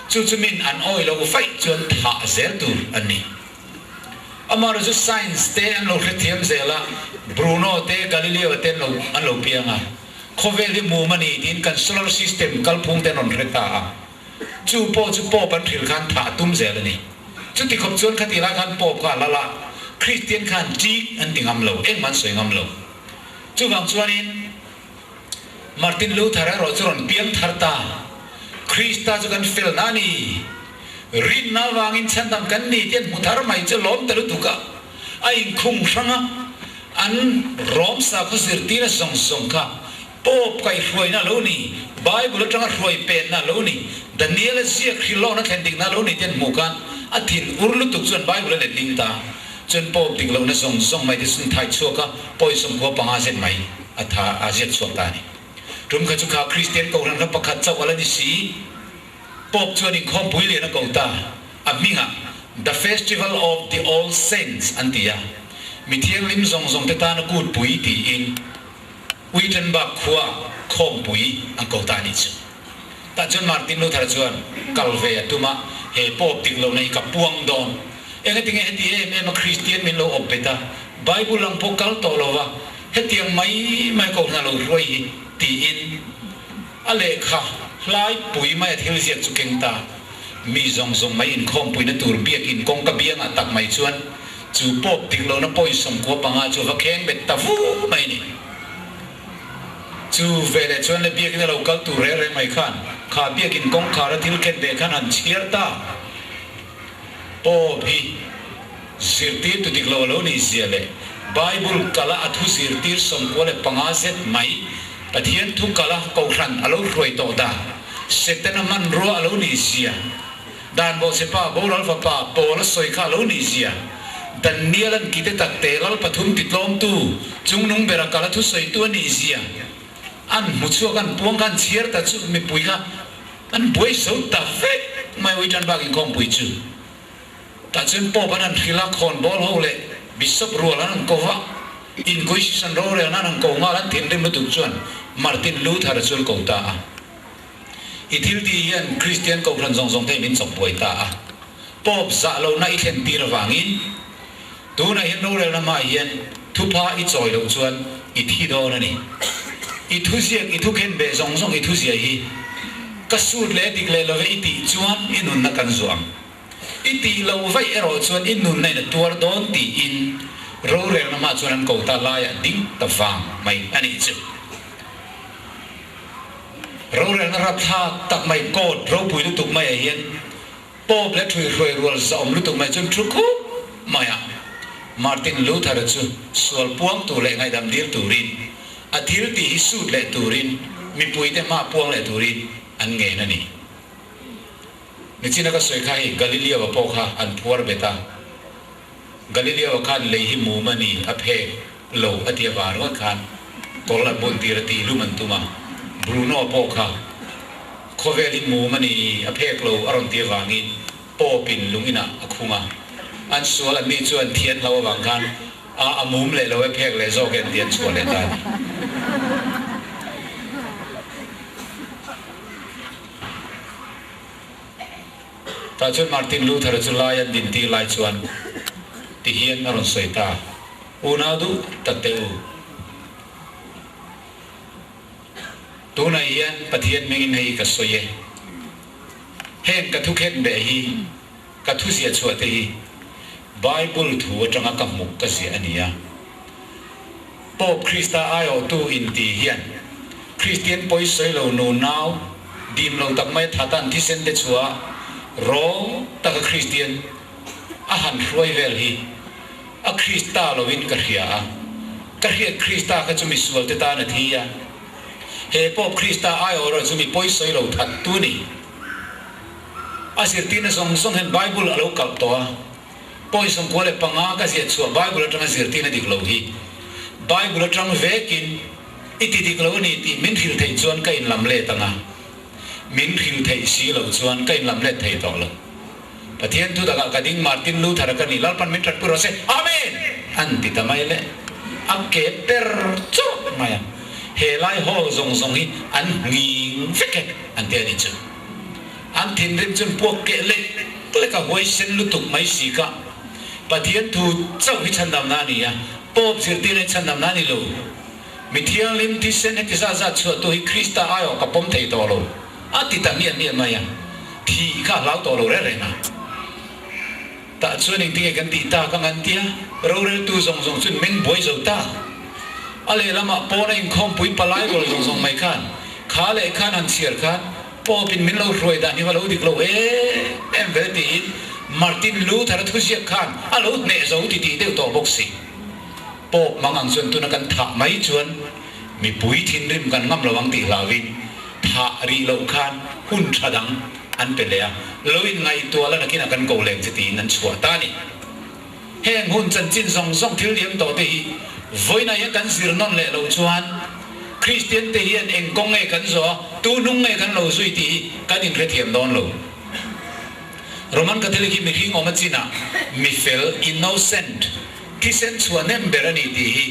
Chu chu min an awih lo vaih chuan thah zel tur an ni. Amaherawhchu science te an lo hrethiam zel a, Bruno te Galileo te an lo an lo piang a, khawvel hi mum a ni tiin kan solar system kalphung te an rawn hre ta a, chu pawh chu Pope an hrilh khan thah a tum zel a ni. Chuti khawp chuan khatih lai khan Pope kha a lal a, Kristian khan ṭik an ti ngam lo, engmah an sawi ngam lo. Chuvang chuanin Martin Luther erawh chu rawn piang thar ta, Krista chu kan felna a ni. Rinna avangin chhandam kan ni tih an hmu thar mai chu lawm ta lutuk a, a inkhung hrang a, an Rom sakhaw zirtirna zawng zawng kha Pope kaihhruaina a lo ni, Bible atanga hruai penna a lo ni, Daniel-a ziak hrilhlawkna thlen dikna a lo ni tih an hmuh khan a thin ur lutuk chuan Bible a let ding ta. Chuan Pope dik lohna zawng zawng mai te chu an thai chhuak a, pawi 95 zet mai a tha a ziak chhuak ta a ni. Tum kha chu kha Kristian Kohhran kha pakhat chauh a la ni si. Pope chuan inkhawmpui lian a ko ta. A hmingah The Festival of the All Saints an ti a, mi thianghlim zawng zawng te tana kutpui tiin Wittenberg khua khawmpui an ko ta a nih chu. Tah chuan Martin Luther chuan kal ve a tum a, he Pope dik lohna hi ka puang dawn. Engatinge heti em em a Kristian min lo awp bet a, Bible ang pawh kal tawh lo va, hetiang mai mai kohhran a lo hruai hi tiin A lehkha hlai pui mai a thil ziak chu keng ta. Mi zawng zawng mai inkhawmpuina tur biakin kawngka biangah tak mai chuan chu pawp dik lohna point 95 chu va kheng bet ta vu mai ni. Chu veleh chuan le biakin a lo kal tur reng reng mai khan kha biakin kawngkhar a thil khen ve khan han chhiar ta. Pawp hi zirtirtu dik lo a lo nih zia leh Bible kala a thu zirtir 95 zet mai Pathian thu kala Kohhran a lo hruai tawh dan, Setana hmanrua a lo nih zia, Dan Bawhchhepa boral fapa Paul a sawi kha a lo nih zia, Daniel an kite takte lal pathum titlawmtu chungnung bera kala thusawitu a nih zia an hmu chhuak an puang kha an chhiar ta chu mipui kha an buai zo ta vek mai Uitan bak inkhawmpui chu. Tah chuan Pope an han hrilh a, khawnbawl ho leh Bishop rual an han ko va, Inquisition rorelna an han ko nghal, an thinrim lutuk chuan Martin Luther-a chu an ko ta a. I thil tih hian Kristian kohhran zawng zawng te min chawp buai ta a, Pope zah lohna i thlen tir avangin tunah hian rorelna hmaah hian thupha i chawi loh chuan i thi dawn a ni. I thuziak, i thukhen beh zawng zawng i thuzia hi ka sut leh dik leh love i tih chuan i nunna kan zuah ang. I tih loh vaih erawh chuan i nunna in a tuar dawn tiin rorelna hmaah chuan an ko ta laiah ding ta vang mai a nih chu. Rorelna rapthlak tak mai court ropui lutuk maiah hian Pope leh ṭhuihruai rual zahawm lutuk mai chuan thu khup mai a, Martin Luther-a chu sual puang tur leh ngaihdam dil turin, a thil tih hi sut leh turin, mipuite hma puang leh turin an ngen a ni. Nichina ka sawi kha hei Galileo-a pawh kha an phuar bet a, Galileo-a khan lei hi mum a ni, a phek lo a ti avang ringawt khan kawr an bun tir a tih lum an tum a, Bruno-a pawh kha. Khawvel hi mum a ni, a phek lo a rawn ti avangin Pope in lung inah a khung a. An sual an ni chuan thi an hlau avang khan a a mum leh lo e, phek leh zawk e an ti an chhuah leh ta a ni. Tah chuan Martin Luther-a chu lai an din tir lai chuan ti hian a rawn sawi ta, Unau duh tak teh u. Tunah hian Pathian mingin hei ka sawi e. Heng ka thukhet beh hi, ka thu ziah chhuah te hi Bible thu atanga ka hmuh ka ziah a ni a. Pope Krista aiawhtu inti hian Kristian pawi sawi lo nu nau dim lo tak mai thatan thisen te chhuah rawng taka Kristian a han hruai vel hi a Krista lovin ka hria a, ka hriat Krista kha chu misual te tan a thi a, he Pope Krista aiawh erawh chu mi pawi sawi lo that tu ni. A zirtirna zawng zawng hian Bible a lo kalh tawh a, pawi 95 ka ziah chhuah Bible atanga zirtirna dik lo hi Bible atang vekin i ti dik lo a ni tih min hrilh theih chuan ka inlam let ang a, min hrilh theih si loh chuan ka inlam let thei tawh lo. Pathian thu takah ka ding Martin Luther-a ka ni, Lalpan min thatpui rawh se, Amen! An ti ta mai le. A ke per chawrh mai a, he lai hall zawng zawng hi an nghing vek e an ti a nih chu. An thinrim chuan puak keh lek lek a huaisen lutuk mai si ka. Pathian thu chauh hi chhandamna a ni a, Pope zirtirna hi chhandamna a ni lo. Mi thianghlim thisen heti zat zat chhuahtu hi Krista aiawh ka pawm thei tawh lo. A ti ta miah miah mai a, thih kha a hlau tawh lo reng reng a. Tah chuan engtinge kan tih tak ang an tia, roreltu zawng zawng chuan meng buai zo ta. A lehlamah pawna inkhawmpui palai rual zawng zawng mai khan kha leh khan han chhiar khan Pope-in min lo hruai dan hi va lo dik lo em em ve tiin Martin Luther-a thuziak khan a lo hneh zo ti tih deuh tawh bawk si. Pope mang ang chuan tuna kan thah mai chuan mipui thinrim kan ngam lo ang tih hlauhin thah rih loh khan hun tha dang an pe leh a, lo inngaihtuah la nakinah kan ko leng che tiin an chhuah ta a ni. Heng hun chanchin zawng zawng thil liam tawh te hi vawiinah hian kan zir nawn leh loh chuan Kristian te hian eng kawng nge kan zawh a, tu hnung nge kan lo zui tih hi kan inhrethiam dawn lo. Roman Catholic hi mihring awm a chinah mifel, innocent, Thisen chhuah nem ber a ni tih hi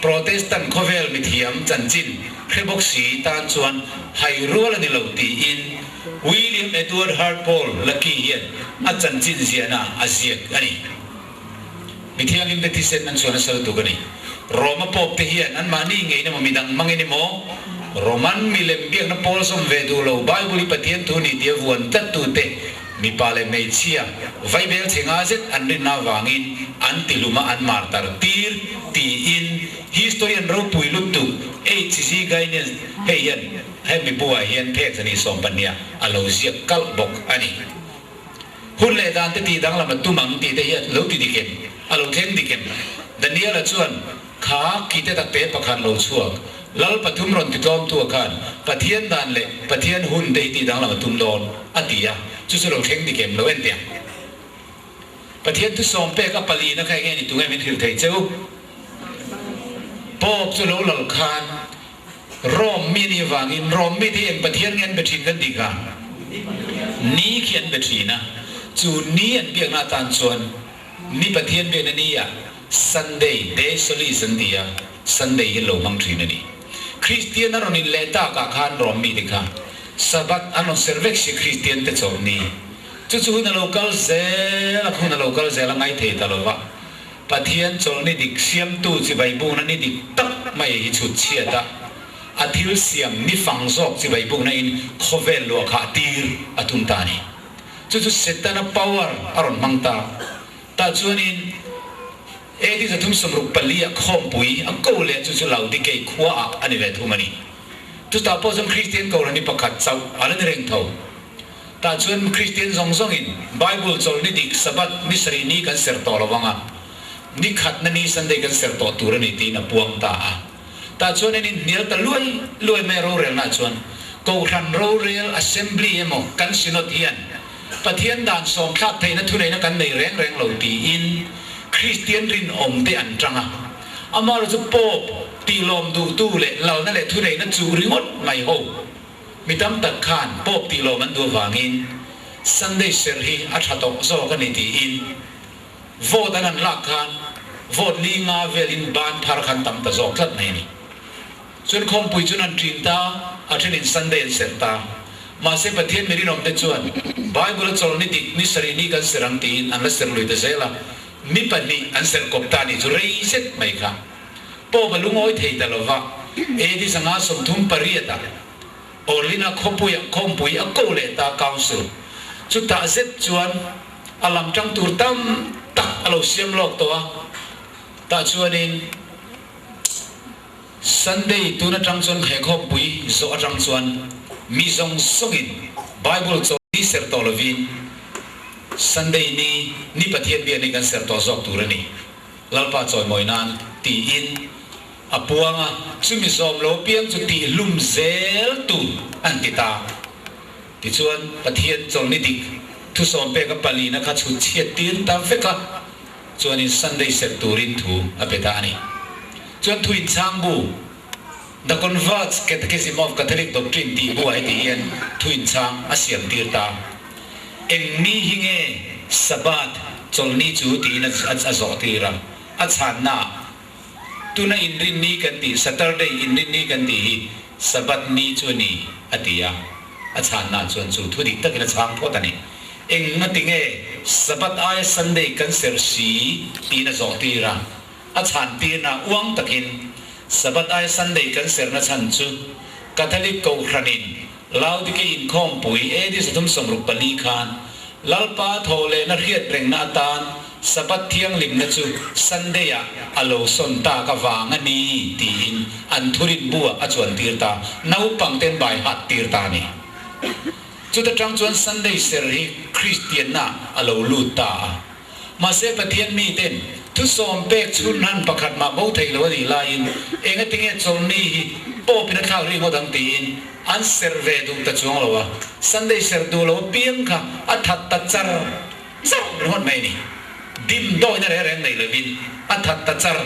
Protestant khawvel mithiam chanchin hre bawk si tan chuan hai rual a ni lo tiin William Edward Hartpole Lucky hian a chanchin ziahna a ziak a ni. Mithianghlim te thisen an chhuah nasa lutuk a ni. Roma Pope te hian anmahni ngeiin emaw midang hmangin emaw Roman milem biakna pawl zawm ve duh lo Bible hi Pathian thu ni tia vuan tlattute Mipa leh hmeichhia vaibel chhe nga zet an rinna avangin an tihlum a an martar tir tiin historian ropui lutuk HG Gaines hei hian hemi buah hian phek zani 12 a lo ziak kalh bawk a ni. Hun leh dan te tih danglam a tum ang tih te hi a lo ti dik em? A lo thleng dik em? Daniel-a chuan Kha kite takte pakhat lo chhuak, Lal pathum rawn ti tlawmtu a khan Pathian dan leh Pathian hun te hi tih danglam a tum dawn, a ti a, chu chu lo thleng dik em lo en teh ang. Pathian thusawm pek a palina kha enge ni tunge min hrilh thei cheu? Pope chu lo lal khan Rome mi ni vangin Rome mite hi eng Pathian nge an be thin kan tih kha? Ni khi an be thin a, chu ni an biakna atan chuan Ni Pathian biakna ni ah Sunday, Day Solis an ti a, Sunday hi lo hmang thin a ni. Kristian a rawn in leh tak ah khan Rom mite kha Sabbath an rawn ser vek si Kristian te chawlh ni. Chu chu hun a lo kal zel a, hun a lo kal zel a ngai thei ta lo va. Pathian chawlh ni dik siamtu chibai bukna ni dik tak mai hi chhut chhiat a, a thil siam ni fang zawk chibai bukna in khawvel luah khah tir a tum ta a ni. Chu chu Setana power a rawn hmang ta. Tah chuanin AD 364 ah khawmpui a ko leh chu chu Laodikei khua ah a ni ve thum a ni. Chutah pawh chuan Kristian Kohhran hi pakhat chauh a la ni reng tho. Tah chuan Kristian zawng zawngin Bible chawlh ni dik Sabbath ni sarih ni kan serh tawh lo vang a, ni khatna ni Sunday kan serh tawh tur a ni tiin a puang ta a. Tah chuan in inhnial ta luai luai mai a rorelnaah chuan Kohhran rorel Assembly emaw kan Synod hian Pathian dan sawmthlak theihna thuneihna kan nei reng reng lo tiin Kristian rinawm te an tang a. Amaherawhchu Pope tihlawm duhtu leh lalna leh thuneihna chuh ringawt mai ho. Mi tam tak khan Pope tih lawm an duh avangin Sunday serh hi a tha tawh zawk a ni tiin vote an han lak khan vote li nga velin ban phar khan tam ta zawk tlat mai a ni. Chuan khawmpui chuan an ṭin ta, a ṭhenin Sunday an serh ta. Mahse Pathian mi rinawmte chuan Bible a chawlhni dik ni sarih ni kan serh ang tiin an la serh lui ta zel a, mi pahnih an serh kawp ta nih chu rei zet mai kha. Pope a lungawi thei ta lova, AD 538 ah Orlina khawpuiah khawmpui a ko leh ta Council. Chutah zet chuan a lam ṭang tur tam tak a lo siam lawk tawh a, tah chuanin Sunday tun atang chuan he khawmpui zawh atang chuan mi zawng zawngin Bible chaw ni serh tawh lovin Sunday ni ni Pathian biak ni kan serh tawh zawk tur a ni Lalpa chawimawi nan tiin a puang a, chumi zawm lo piang chu tihhlum zel tur an ti ta. Tichuan Pathian chawlhni dik thusawm peka palina kha chhut chhiat tir ta vek a. Chuanin Sunday serh turin thu a pe ta a ni. Chuan thu inchhang bu, The Convert's Catechism of Catholic Doctrine tih buah heti hian thu inchhang a siam tir ta. Eng mi hi nge Sabbath chawlhni chu tiin a zawh tir a, a chhanna ah tuna inrinni kan tih Saturday inrinni kan tih hi Sabbath ni chu a ni a ti a, a chhanna ah chuan chu thu dik takin a chhang phawt a ni. Eng nga ti nge Sabbath aia Sunday kan serh si tiin a zawh tir a, a chhan tirna uang takin Sabbath aia Sunday kan serhna chhan chu Catholic Kohhranin Laodike inkhawmpui AD 364 khan Lalpa thaw lehna hriat rengna atan Sabbath thianghlimna chu Sunday-ah a lo sawn tak avang a ni tiin an thurin buah a chuan tir ta, naupangten bai hat tir ta a ni. Chuta tang chuan Sunday serh hi Kristianna a lo lut ta a. Mahse Pathian miten thusawm pek chhun han pakhat mah bo thei lo a nih laiin engatinge chawlhni hi Pope-in a thlak ri ngawt ang tiin an serh ve duh ta chuang lo a. Sunday serh duh lo apiang kha a that ta char char ringawt mai a ni. Dim dawina reng reng nei lovin a that ta char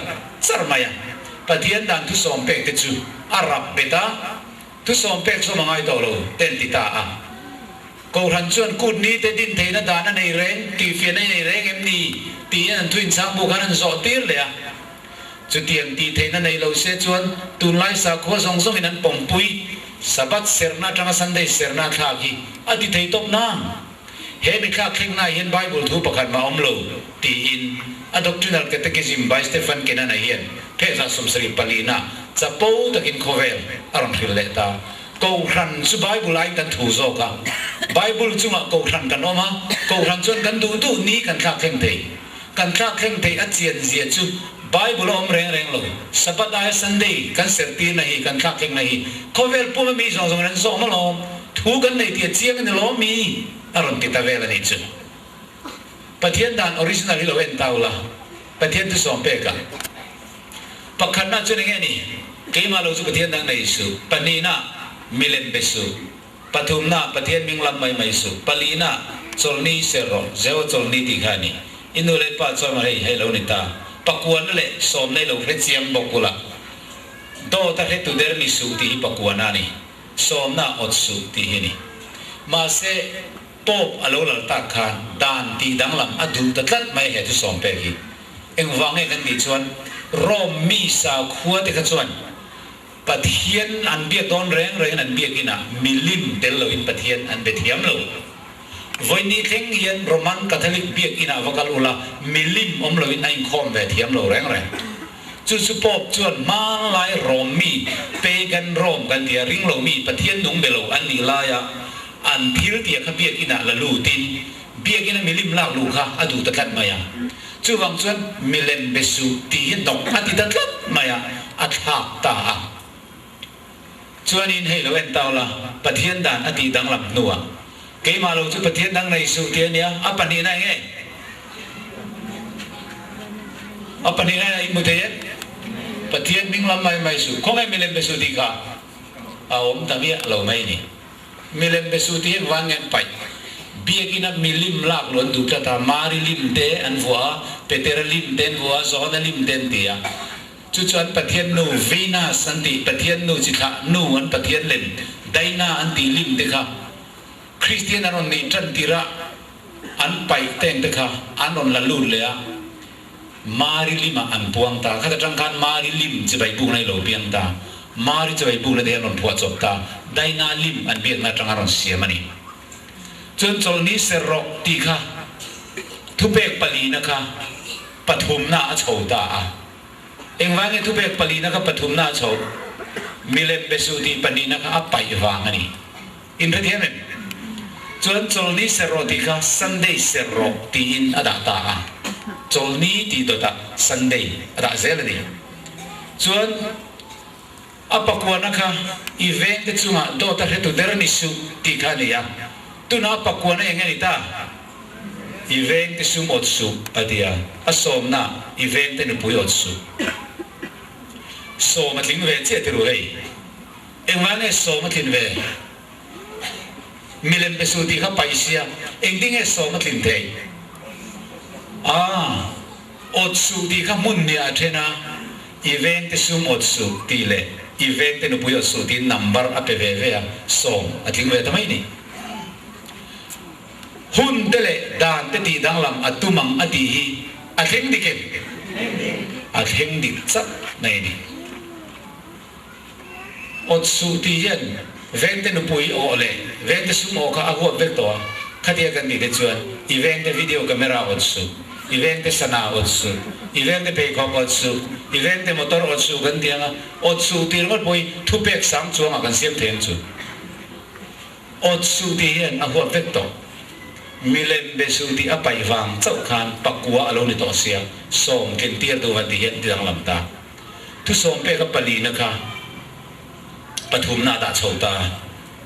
char mai a. Pathian dan thusawm pek te chu a rap bet a. Thusawm pek sawm a ngai tawh lo, te an ti ta a. Kohhran chuan kut ni te din theihna dan a nei reng, tihfiahna i nei reng em ni? tiin an thu inchhang bu khan an zawh tir leh a. Chutiang tih theihna nei lo se chuan tunlai sakhua zawng zawngin an pawmpui Sabbath serhna atanga Sunday serhna a thlak hi a ti thei tawp nang. He mi thlak thlengnaah hian Bible thu pakhat mah awm lo, tiin a Doctrinal Catechism by Stephen Kenana hian phehla 74 na chapo takin khawvel a rawn hrilh leh ta. Kohhran chu Bible aiin kan thu zawk a, Bible chungah kohhran kan awm a, kohhran chuan kan duh duh ni kan thlak thleng thei. Kan thlak thleng thei a chian zia chu Bible a awm reng reng lo. Sabbath aia Sunday kan serhtirna hi, kan thlak thlengna hi khawvel puma mi zawng zawngin an zawm alawm. Thu kan nei tih a chiang a ni lawm mi? A rawn ti ta vel a nih chu. Pathian dan original hi lo en ta ula, Pathian thusawm pek a. Pakhatna chuan enge ni? Keimah lo chu Pathian dang nei suh. Pahnihna, milem be suh. Pathumna, Pathian ming lam mai mai suh. Palina, chawlhni ser rawh, Jeho chawlhni tih kha a ni. I nu leh pa chuan hei hei lo ni ta. Pakuana leh sawmna i lo hre chiang bawk ula. Dawt a hretu der ni suh tih hi pakuana a ni. Sawmna a awt suh tih hi a ni. Mahse, Pope a lo lal tak khan dan tih danglam a duh ta tlat mai he thusawm pek hi. Engvang nge kan tih chuan Rome mi sakhua te kha chuan Pathian an biak dawn reng rengin an biak inah milim tel loin Pathian an be thiam lo. Vawiini thleng hian Roman Catholic biak inah va kal ula milim awm loin a inkhawm ve thiam lo reng reng. Chu chu Pope chuan hmanlai Rome mi, pagan Rome kan ti a, ring lo mi, Pathian nung be lo an nih laia an thil tia kha biak inah la lutin biak ina milim lak luh kha a duh ta tlat mai a. Chuvang chuan milem be suh tih hi hnawk a ti ta tlat mai a, a thlak ta a. Chuanin hei lo en tau la, Pathian dan a tih danglam hnuah keimah lo chu Pathian dang nei suh tih a nia, a pahnihna eng nge? A pahnihna in a inhmu thei em? Pathian hming lam mai mai suh, khawnge milem be suh tih kha a awm ta miah lo mai a ni. Milem be suh tih hian van ngen paih. Biakina milim lak lu an duh tlat a, Mari lim te an vuah a, Petera lim te an vuah a, Johana lim te an ti a. Chu chuan Pathian nu Venus an tih, Pathian nu chi thlah nu an Pathian lem Daina an tih lim te kha Kristian an rawn nih tan tirh a an paih teng te kha an rawn la lut leh a, Mari limah an puang ta. Khat atang khan Mari lim chibai bukna hi lo piang ta. Mari chibai bukna te hi an rawn phuah chawp ta. Daina lim an biakna atang a rawn siam a ni. Chuan chawlhni ser rawh tih kha thupek palina kha pathumna a chho ta a. Engvang nge thupek palina kha pathumna a chho? Milem be suh tih pahnihna kha a paih vang a ni. Inhrethiam em? Chuan chawlhni ser rawh tih kha Sunday ser rawh tiin a dah ta a. Chawlhni tih dawtah Sunday a dah zel a ni. Chuan a pakuana kha i vengte chungah dawt a hretu der ni suh tih kha a ni a. Tunah a pakuana eng nge ni ta? I vengte sum awt suh a ti a, a sawmna i vengte nupui awt suh. Sawm a tling ve chiah tiru hei. Engvang nge sawm a tlin ve? Milem pe suh tih kha paih sia, engtin nge sawm a tlin theih? Aa, awt suh tih kha hmun nia a then a, i vengte sum awt suh tih leh i vengte nupui awt suh tiin number a pe ve ve a, sawm a tling ve ta mai ni. Hun te leh dan te tih danglam a tum ang a tih hi a thleng dik em? A thleng dik chak mai a ni. Awt suh tih hian vengte nupui awh leh vengte sum awh kha a huap vek tawh a, khatia kan tih te chuan i vengte video camera awt suh, i vengte sana awt suh, i vengte pheikhawk awt suh, i vengte motor awt suh kan ti ang a, awt suh tih ringawt pawh hi thupek sang chuangah kan siam thei ang chu. Awt suh tih hian a huap vek tawh. Milem be suh tih a paih vang chauh khan pakua a lo ni tawh sia, sawm tlin tir duh van tih hian ti danglam ta. Thusawm peka palina kha pathumna a dah chho ta.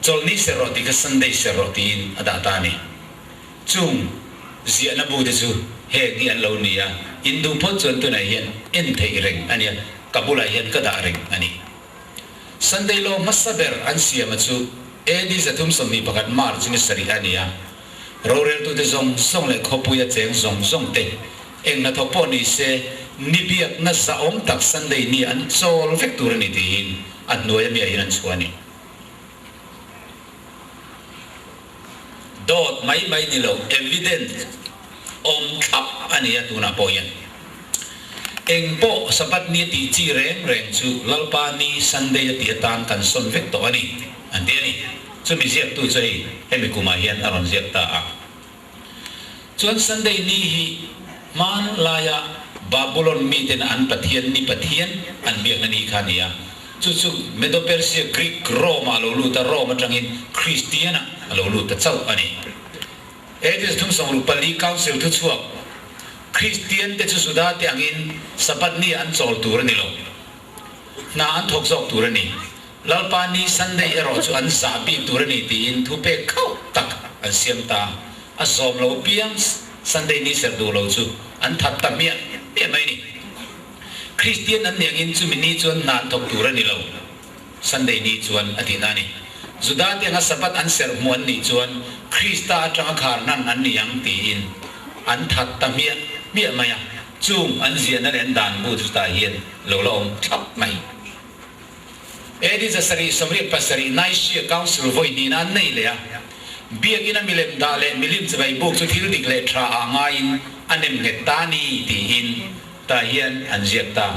Chawlhni ser rawh tih kha Sunday ser rawh tiin a dah ta a ni. Chung ziahna bu te chu heng hi an lo ni a, in duh phawt chuan tunah hian en theih reng a nia, ka bulah hian ka dah reng a ni. Sunday Law hmasa ber an siama chu AD 321 March ni sarih a ni a. Roreltute zawng zawng leh khawpuia cheng zawng zawng te eng hnathawk pawh ni se ni biakna zahawm tak Sunday ni an chawl vek tur a ni tiin a hnuaia mi ah hian an chhuah a ni. Dawt mai mai ni lo, evidence awm thlap a ni a tunah pawh hian. Eng pawh Sabbath ni a tih chi reng reng chu Lalpa ni Sunday a tih atan kan sawn vek tawh a ni, an ti a ni. Chumi ziaktu chu hei hemi kumah hian a rawn ziak ta a. Chuan Sunday ni hi hman laia Babulon miten an pathian ni pathian an biakna ni kha a ni a. Chu chu Medo-Persia, Greek, Rome-ah a lo lut a, Rome atangin Kristian-ah a lo lut ta chauh a ni. Ages 36 Council thuchhuak, Kristian te chu Juda te angin Sabbath ni an chawl tur a ni lo. Hna an thawk zawk tur a ni. Lalpa ni Sunday erawh chu an zah bik tur a ni tiin thu pek khauh tak an siam ta. A zawm lo piang Sunday ni serh duh lo chu an that ta hmiah hmiah mai a ni. Kristian an nih angin chumi ni chuan hna an thawk tur a ni lo, Sunday ni chuan a tihna a ni. Juda te anga Sabbath an serh hmuh an nih chuan Krista atanga khar hnan an ni ang tiin an that ta hmiah hmiah mai a, chung an ziahna leh an dan bu chutah hian lo la awm thlap mai. AD 777 Nicaea Council vawi hnihna an nei leh a, Biakina milem dah leh milim chibai buk chu thil dik leh tha ah ngaiin a nem nghet ta ni tiin tah hian an ziak ta.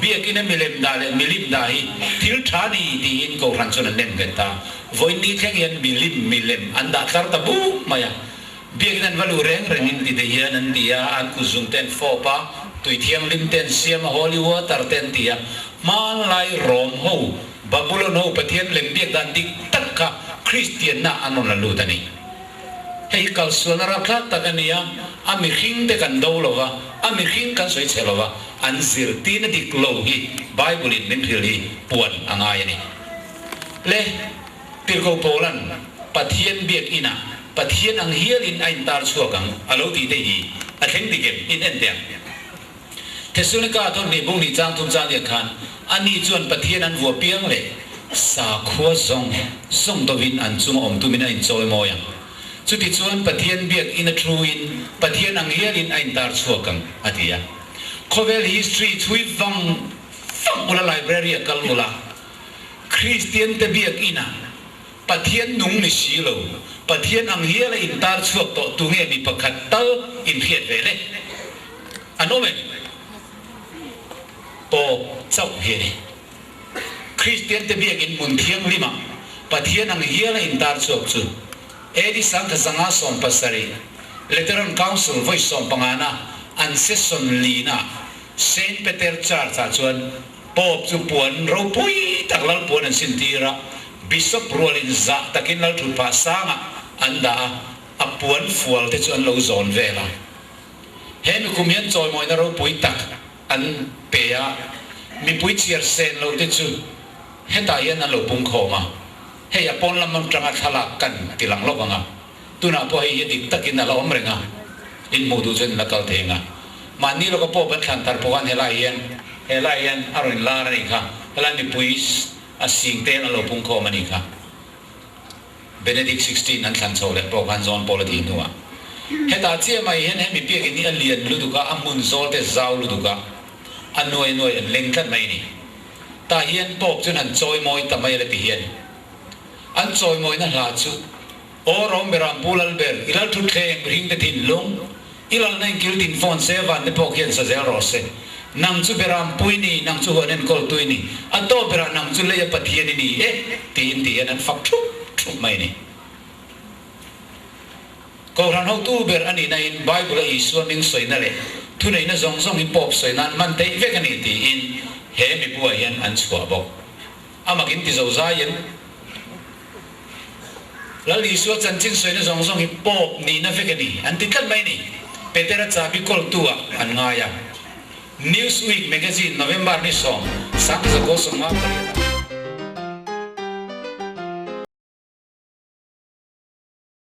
Biakina milem dah leh milim dah hi thil tha ni tiin Kohhran chuan an nem nghet ta. Vawi ni thleng hian milim milem an dah tlar ta buk mai a. Biakin an va luh reng rengin ti te hian an ti a, an kutzung te an fawp a, tui thianghlim te an siam a, holy water te an ti a. Hmanlai Rom ho, Babulon ho Pathian lem biak dan dik tak kha Kristianna an rawn la lut a ni. Hei hi kalsualna rapthlak tak a ni a, a mihring te kan do lo va, a mihring kan sawi chhe lo va, an zirtirna dik lo hi Bible in min hrilh hi puan a ngai a ni. Le. Tirhkoh Paula'n Pathian biak inah Pathian ang hialin a intar chhuak ang a lo tih te hi a thleng dik em? In en teh ang. Thesalonika thawhnih bung nih chang thum chang lian khan ani chuan Pathian an vuah piang leh sakhua zawng zawng dovin an chunga awm tumin a inchawi mawi ang. Chutichuan Pathian biak in a thuin Pathian ang hialin a intar chhuak ang a ti a. Khawvel history chhui vang vang ula library a kal ula Kristian te biak inah. Pathian nung ni si lo, Pathian ang hiala intar chhuak tawh tu nge mi pakhat tal inhriat ve le? An awm em? Pope chauh hi a ni. Kristiante biakin hmun thianghlimah Pathian ang hiala intar chhuak chu AD 1970 Lateran Council vawi sawmpangana an session lina Saint Peter Church-ah chuan Pope chu puan ropui tak lal puan an sintir a, Bishop rualin zah takin lal thut phah sangah an dah a, a puan fual te chu an lo zawn vel a. He mikum hian chawimawina ropui tak an pe a, mipui chhiar sen lo te chu hetah hian an lo pung khawm a, hei a pawn lam atanga thlalak kan ti lang lawk ang a, tunah pawh hei hi dik takin a la awm reng a, in hmuh duh chuan in la kal thei ang a. Mahni lawka pawh kan thlan tar pawh khan helai hian helai hian a rawn lar a nih kha, helai mipui a sing te an lo pung khawm a nih kha. Benedict 16 an thlan chho leh pawh khan John Paul a tih hnuah hetah chiah mai hian hemi biakin hi a lian lutuk a, a hmun zawl te zau lutuk a, a nuai nuai an leng tlat mai a ni. Tah hian Pope chuan han chawi mawi ta mai a la ti hian an chawi mawina hla chu Aw Rom Beram Pu Lalber, i lal thutthleng mihring te thinlung, i lalna in kil tin fawn se van te pawh khian sa zel rawh se. Nang chu Beram Pui ni, nang chu huan enkawl tui ni, a tawp berah nang chu leia Pathian i ni e, tiin ti hian an fak thup thup mai a ni. Kohhran hotu ber a nihna in Bible a Isua hming sawina leh thuneihna zawng zawng hi Pope sawi nan hman theih vek a ni tiin he mibuai hian an chhuah bawk. A mak in ti zo zai em? Lal Isua chanchin sawina zawng zawng hi Pope nihna vek a ni, an ti tlat mai a ni. Petera chabi kawltu ah an ngai a. Newsweek magazine November ni 10, 1958.